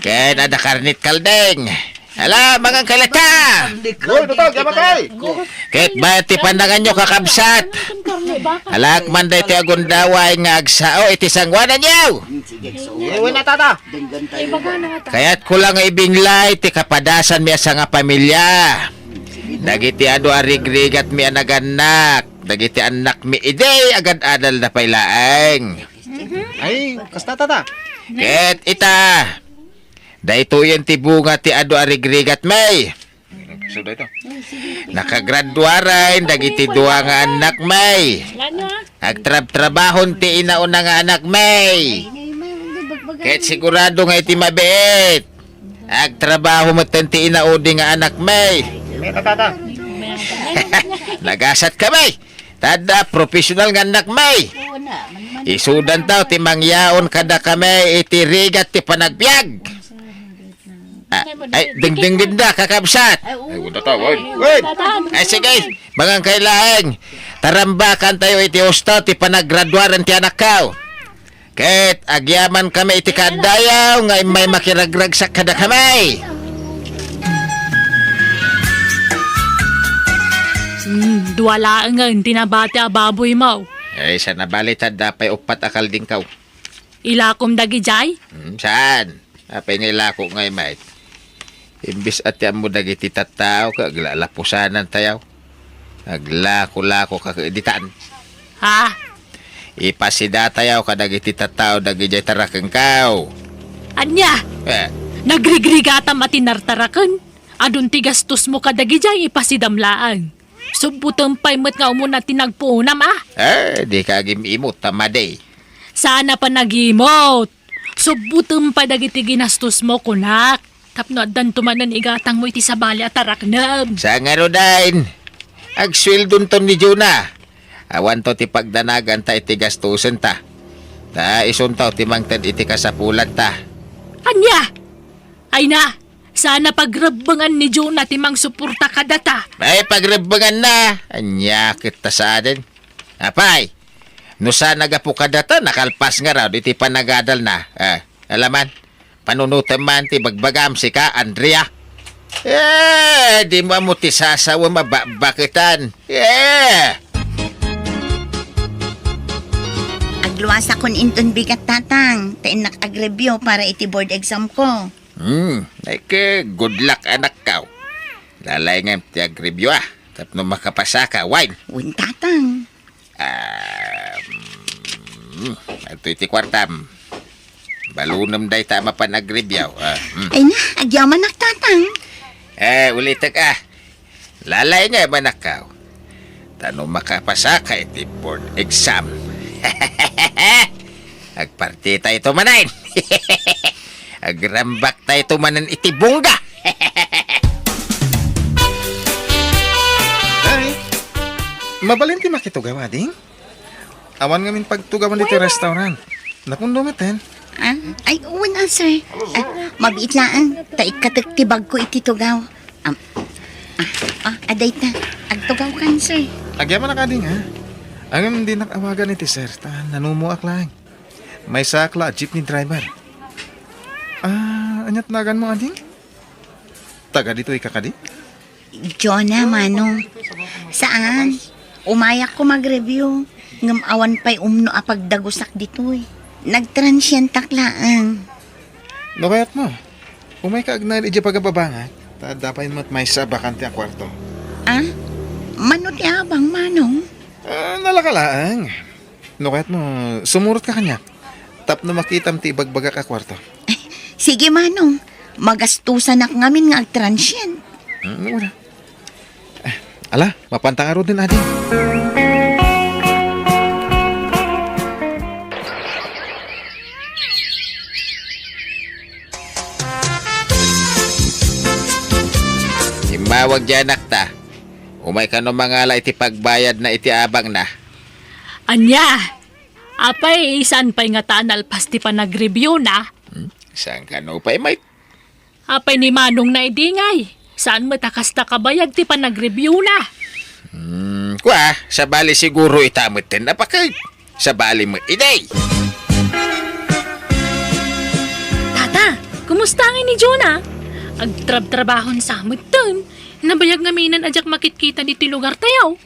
Ken adda karnit kalding. Ala, mangan kay latta. Ket bayat ti pananganyo, kakabsat. Alak man daytoy agundaway nga agsao iti sangoananyo. Uwi na, tata. Kayatko la nga ibinglay ti kapadasanmi a sangapamilya. Dagiti adu a rigrigatmi a nagannak, dagiti annakmi idi agad-adalda pay laeng. Ay, kasta, tata. Ket ita, daytoyen ti bunga ti adu a rigrigatmi. Nakagraduaren dagiti dua nga annakmi. Agtrabtrabahon ti inauna nga anakmi. Ket sigurado nga iti mabiit, agtrabaho metten ti inaudi nga anakmi. Nagasatkami. Ta adda professional nga annakmi. Isudanto ti mangyaon kadakami iti rigat ti panagbiag. Ah, ay, dingdinggenda, kakabsat. Ay, unda ta, wen. Wen. Ay, sige, mangan kay laeng. Tarambakantayo iti husto ti panagraduaren ti anakko. Ket agyamankami iti kaadayo nga immay makiragragsak kadakami. Hmm, dua laengen ti nabati a baboymo. Ay, saan a bali ta adda pay uppat a kaldingko. Ilakom dagidiay? Hmm, saan? Apay nga ilako ngay met? Imbes a ti ammo dagiti tattao ket aglalapusanantayo. Aglako-lako ka ket ditan. Ha? Ipasidatayo kadagiti tattao dagidiay tarakengko. Ania? Eh. Nagrigrigatam a tinartaraken? Adun ti gastosmo kadagidiay, ipasidam laeng. Subbutem pay met nga umuna ti nagpuonam, a? Eh, dika agim-imot, ta madi. Saan a panagimot. Subbutem pay dagiti ginastosmo, kunak. Tapno addanto manen igatangmo iti sabali a tarakneb. Sa ngaruden, agsueldonto ni Jonah. Awanto ti pagdanaganta iti gastosenta. Ta isunto ti mangted iti kasapulanta. Ania? Ay na, saan a pagrebbengan ni Jonah ti mangsuporta kadata. Ay, pagrebbenganna. Ania ket ta saanen? Apay, no saan a gapu kadata, nakalpas ngarud iti panagadalna. Ah, alaman, panunotem man ti bagbagam, sika, Andrea. Eh, dimo ammo ti sasawem a bakbaketan. Eh! Agluasakon inton bigat, Tatang, ta innak agreview para iti board exam ko. Hmm, ay ke, good luck, anakko. Lalaingem ti agreview, a, tapno makapasaka, wen? Wen, Tatang. Ah, mm, adtoy ti kuartam. Balonem dayta a mapan agreview, a, mm. Ay na, agyamanak, Tatang. Eh, ulitek, a. Lalaingem, anakko. Ta no makapasaka iti board exam, agpartitayto manen. Agrambakta ito manen iti bongga. Ay, mabalin ti makitugaw, ading? Awan ngamin pagtugawan ditoy restaurant. Napundo metten. Ah, ay, wen, a, sir. Ah, mabiit laeng. Ta ikkatek ti bagko iti tugaw. Am, ah, ah, adayta. Agtugawkan, sir. Agyamanak, ading, a. Ngem dinak awagan iti sir, ta nanumoak laeng. Maysaak la a jeepney driver. Ah, ania ti naganmo, ading? Taga ditoyka kadi? Jonah, Manong. Saan. Umayak ko mag-review. Ngem awan pay umno a pagdagusak ditoy. Nagtransientak laeng. No kayatmo, umayka agnaed idiay pagababangak, ta adda pay met maysa a bakante a kuarto. Ah? Mano ti abang, Manong? Ah, nalaka laeng. No kayatmo, sumurotka kaniak tapno makitam ti ibagbagak a kuarto. Sige, Manong. Magastusanak ngamin nga agtransient. Hmm, wala. Eh, ala, mapanta ngaruden, adi. Immawag diay anakta. Umay kano mangala iti pagbayadna iti abangna. Ania? Apay, saan pay ngata a nalpas ti panagreviewna? Hmm? Saan kano pay, may Apay ni Manongna idi ngay? Saan met a kasta kabayag ti panagreviewna? Hmm, kua, sabali siguro ita metten a paket. Sabali met idi. Tata, kumusta ngay ni Jonah? Agtrabtrabahon sa metten. Nabayag ngamin a diak makitkita ditoy lugartayo.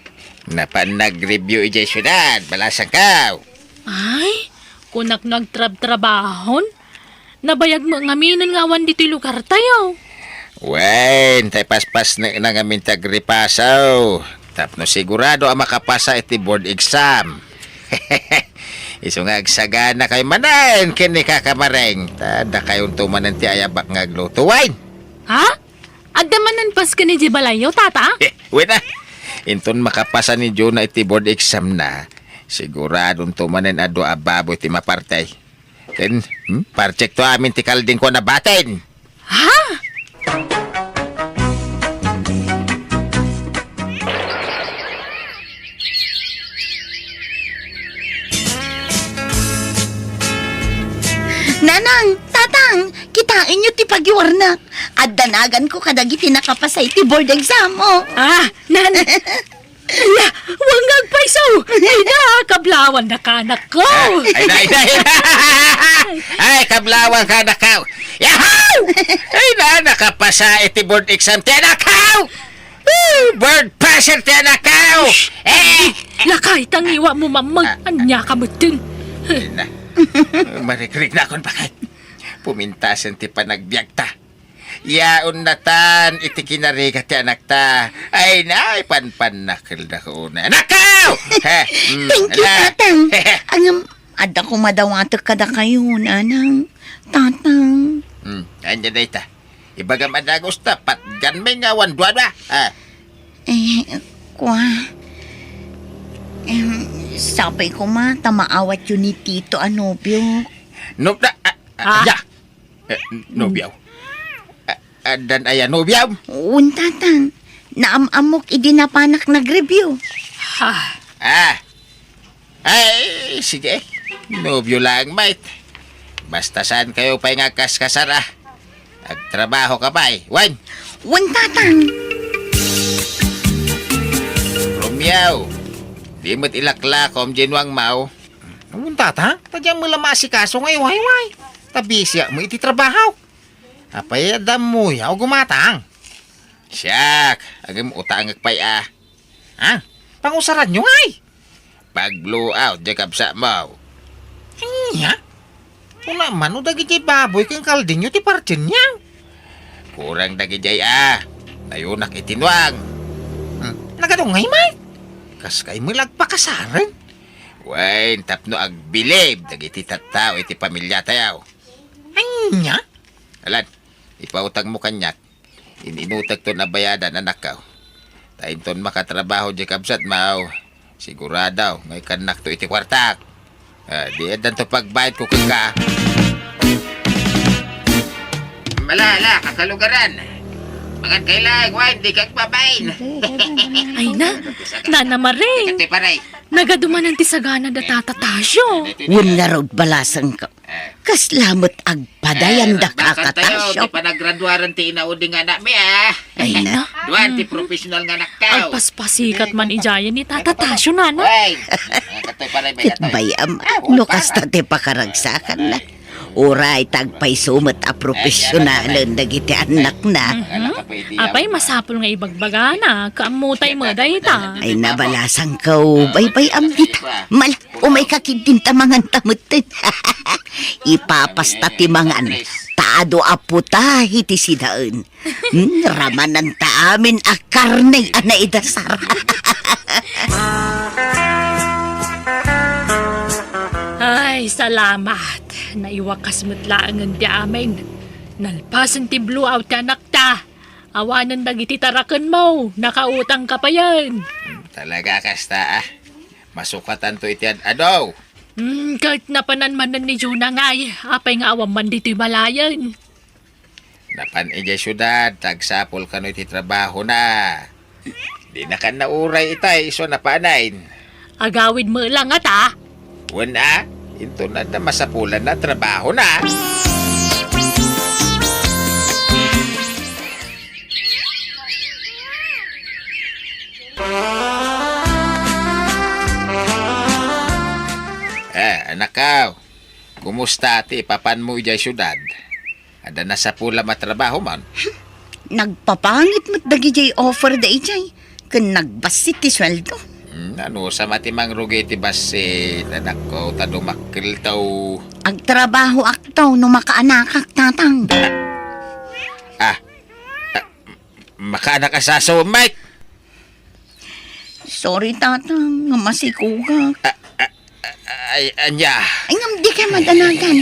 Napan nag-review idiay siudad, balasangko. Ay, kunak no agtrabtrabahon? Nabayag met ngamin nga awan ditoy lugartayo. Wen, tay paspasnekna ngamin ti agripasaw. Tapno sigurado a makapasa iti board exam. Isu nga agsaganakayo manen ken ni Kaka Mareng. Ta dakayonto manen ti ayabak nga agluto, wen? Ha? Adda manen pasken idiay balayyo, Tata? Eh, wen a. Inton makapasa ni Jonah iti board exam na, siguradonto manen a dua a baboy ti maparti. Ken, hmm, partekto amin ti kaldingko a nabatin. Ha? Nanang, Tatang, kitaenyo ti pagiwarnak. Adda naganko kadagiti nakapasa iti board exam, o. Ah, nan-, ala, wen nga agpayso. Ay na, kablawannaka, anakko. Ah, ay na, ay na, ay na. Ay, kablawanka, anakko. Yahoo! Ay na, nakapasa iti board exam ti anakko. Woo! Board passer ti anakko. Eh! Lakay, tangiwa mo, mamang. Ah, ah. Ania ka metten? Ay na. Marikrignakon, baket. Pumintasen ti panagbiagta. Yaon natan iti kinarigat ti anakta. Ay na, ay, panpannakel da ko una. Anakko! He, mm, Thank you, ala. Tatang. Ngem, adda ko madawatek kadakayo, Nanang, Tatang. Hmm, ania dayta? Ibagam a dagus ta, patgan mi nga awan duadua. Ah. Eh, Kua. Em, sapay koma ta maawatyo ni Tito a nobio. No, da, a, a, Ah? Ya. Eh, nobio. A, addan aya nobio? Wen, Tatang. Naam-ammok idi napanak nag-review. Ah. Ah. Ay, sige. Nobio lang, mate. Basta saan kayo pay nga agkaskasar, ah. Agtrabaho ka pay, wen? Wen, Tatang. Romeo, di met ilaklakom diay nuangmo. Wen, Tatang? Ta diak met la maasikaso nga iwayway. Ta bisiak met iti trabaho. Apay, adda ammoyo a gumatang? Siak, agim-utangek pay a. Ha? Pangusaranyo ngay? Pag-blow out diay kabsatmo. Ania? Kuna man no dagidiay baboy ken kaldingyo ti partienyo? Kurang dagidiay a. Nayunak iti nuang. Hmm, nagadungay met. Kas kay met la agpakasaren? Wen, tapno agbilib dagiti tattao iti pamiliatayo. Ania? Alan, ipautangmo kaniak. In-inutekton a bayadan, anakko. Ta inton makatrabaho diay kabsatmo, sigurado nga ikannakto iti kuartak. Ah, di addanto pagbayadko kenka. Mala, ala, kakalugaran. Mangan kayo lang, wine, di kagbabain. Ay na, Nana Maring. Kati, pare. Nagadumanan ti sagana da Tata Tasio. Wen ngarud, balasangko. Kasla met agpadayan da, Kaka Tasio. Ti panagraduaran ti inaudi nga anakmi, ah. Ay na. Duan ti professional nga anaktaw. Agpaspasikat man idiayen ni Tata Tasio, Nana. Ay, katoy, pare, may Ket katoy. Bay-am, no kasta ti pakaragsakanna. Uray ta agpayso met a profesionalen dagiti annakna. Mhm. Apay, masapul nga ibagbagana, kaammo tay met dayta. Ay, nabalasangko, baybay-am dita. Mal, umayka ketdin ta manganta metten. Ipapasta ti mangan, ta adu a putahe ti sidaen. Hmm, ramananta amin a karne a naidasar. Ay, salamat. Naiwakas met laengen ti amin. Nalpasen ti blowout ti anakta. Awanen dagiti tarakenmo, nakautangka payen. Hmm, talaga kasta, ah. Masukatanto iti ad-adu. Hmm, ket napanan manen ni Juna ngay, apay nga awan man ditoy balayen. Napan idiay siudad, ta agsapul kano iti trabahona. Dina kan nauray itay isu a napanen. Agawid met la ngata? Wen a, inton adda masapulanna a trabahona. Eh, anakko, kumusta ti ipapanmo idiay siudad? Adda nasapulam a trabahom? Nagpapangit met dagidiay offer daydiay, ken nagbassit ti sueldo. Hmm, anusam a ti mangrugi ti bassit, anakko, ta dumakkelto. Agtrabahoakto no makaanakak, Tatang. Ah, ah, makaanak a sasaw, Mike? Sorry, Tatang, nga masikugak. Ah, ah, ah, ay, anya? Ay, ngem dika madanagan.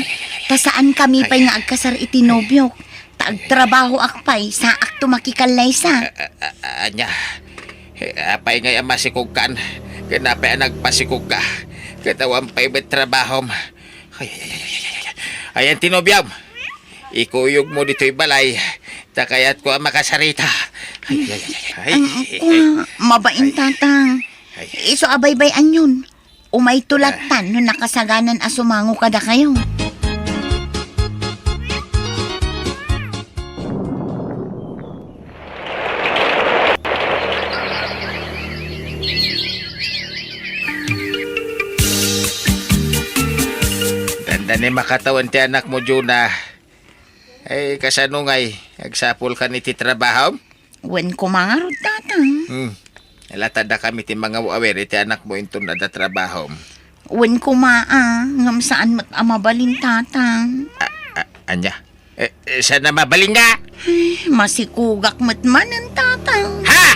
Ta saankami pay nga agkasar iti nobiok. Ta agtrabahoak pay, saakto makikallaysa. Ah, ah, ah, anya? Eh, apay ngay a masikugkan? Ken apay a nagpasikugka? Ket awan pay met trabahom. Ay, ay, ay, ay, ay, ay. Ayan ti nobiom. Ikuyogmo ditoy balay, ta kayatko a makasarita. Ay, ay, ay, ay, ay. Ang, ay, kua, ay, mabain, ay, Tatang. Ay. Isu a baybay-anyon. Umayto lattan no nakasaganan a sumango kadakayo. Dandani makatawen ti anakmo, Juna. Ay, kasano ngay? Agsapulkan iti trabahom? Wen koma ngarud, Tatang. Hmm. Latadakami ti mangaw-awir iti anakmo inton adda trabahom. Wen koma, a, ngem saan met a mabalin, Tatang. A, a, ania? Eh, eh, saan a mabalin nga? Ay, masikugak met manen, Tatang. Ha?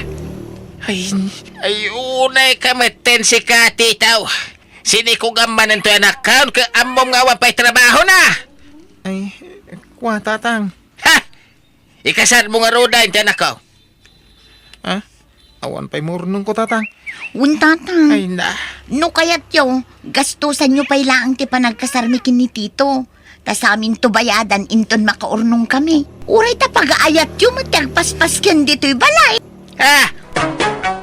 Ay, ay, unay ka metten sika, titaw. Sinikugam manen toy anakkaon, ket ammom nga awan pay trabahona. Ay, kua, Tatang. Ha? Ikasarmo ngaruden ti anakko. Ha? Awan pay maurnongko, Tatang. Wen, Tatang. Ay, na. No kayatyo, gastusanyo pay laeng ti panagkasarmi ken ni Tito. Ta saminto bayadan inton makaurnongkami. Uray ta pagaayatyo met ti agpaspas ken ditoy balay. Ah!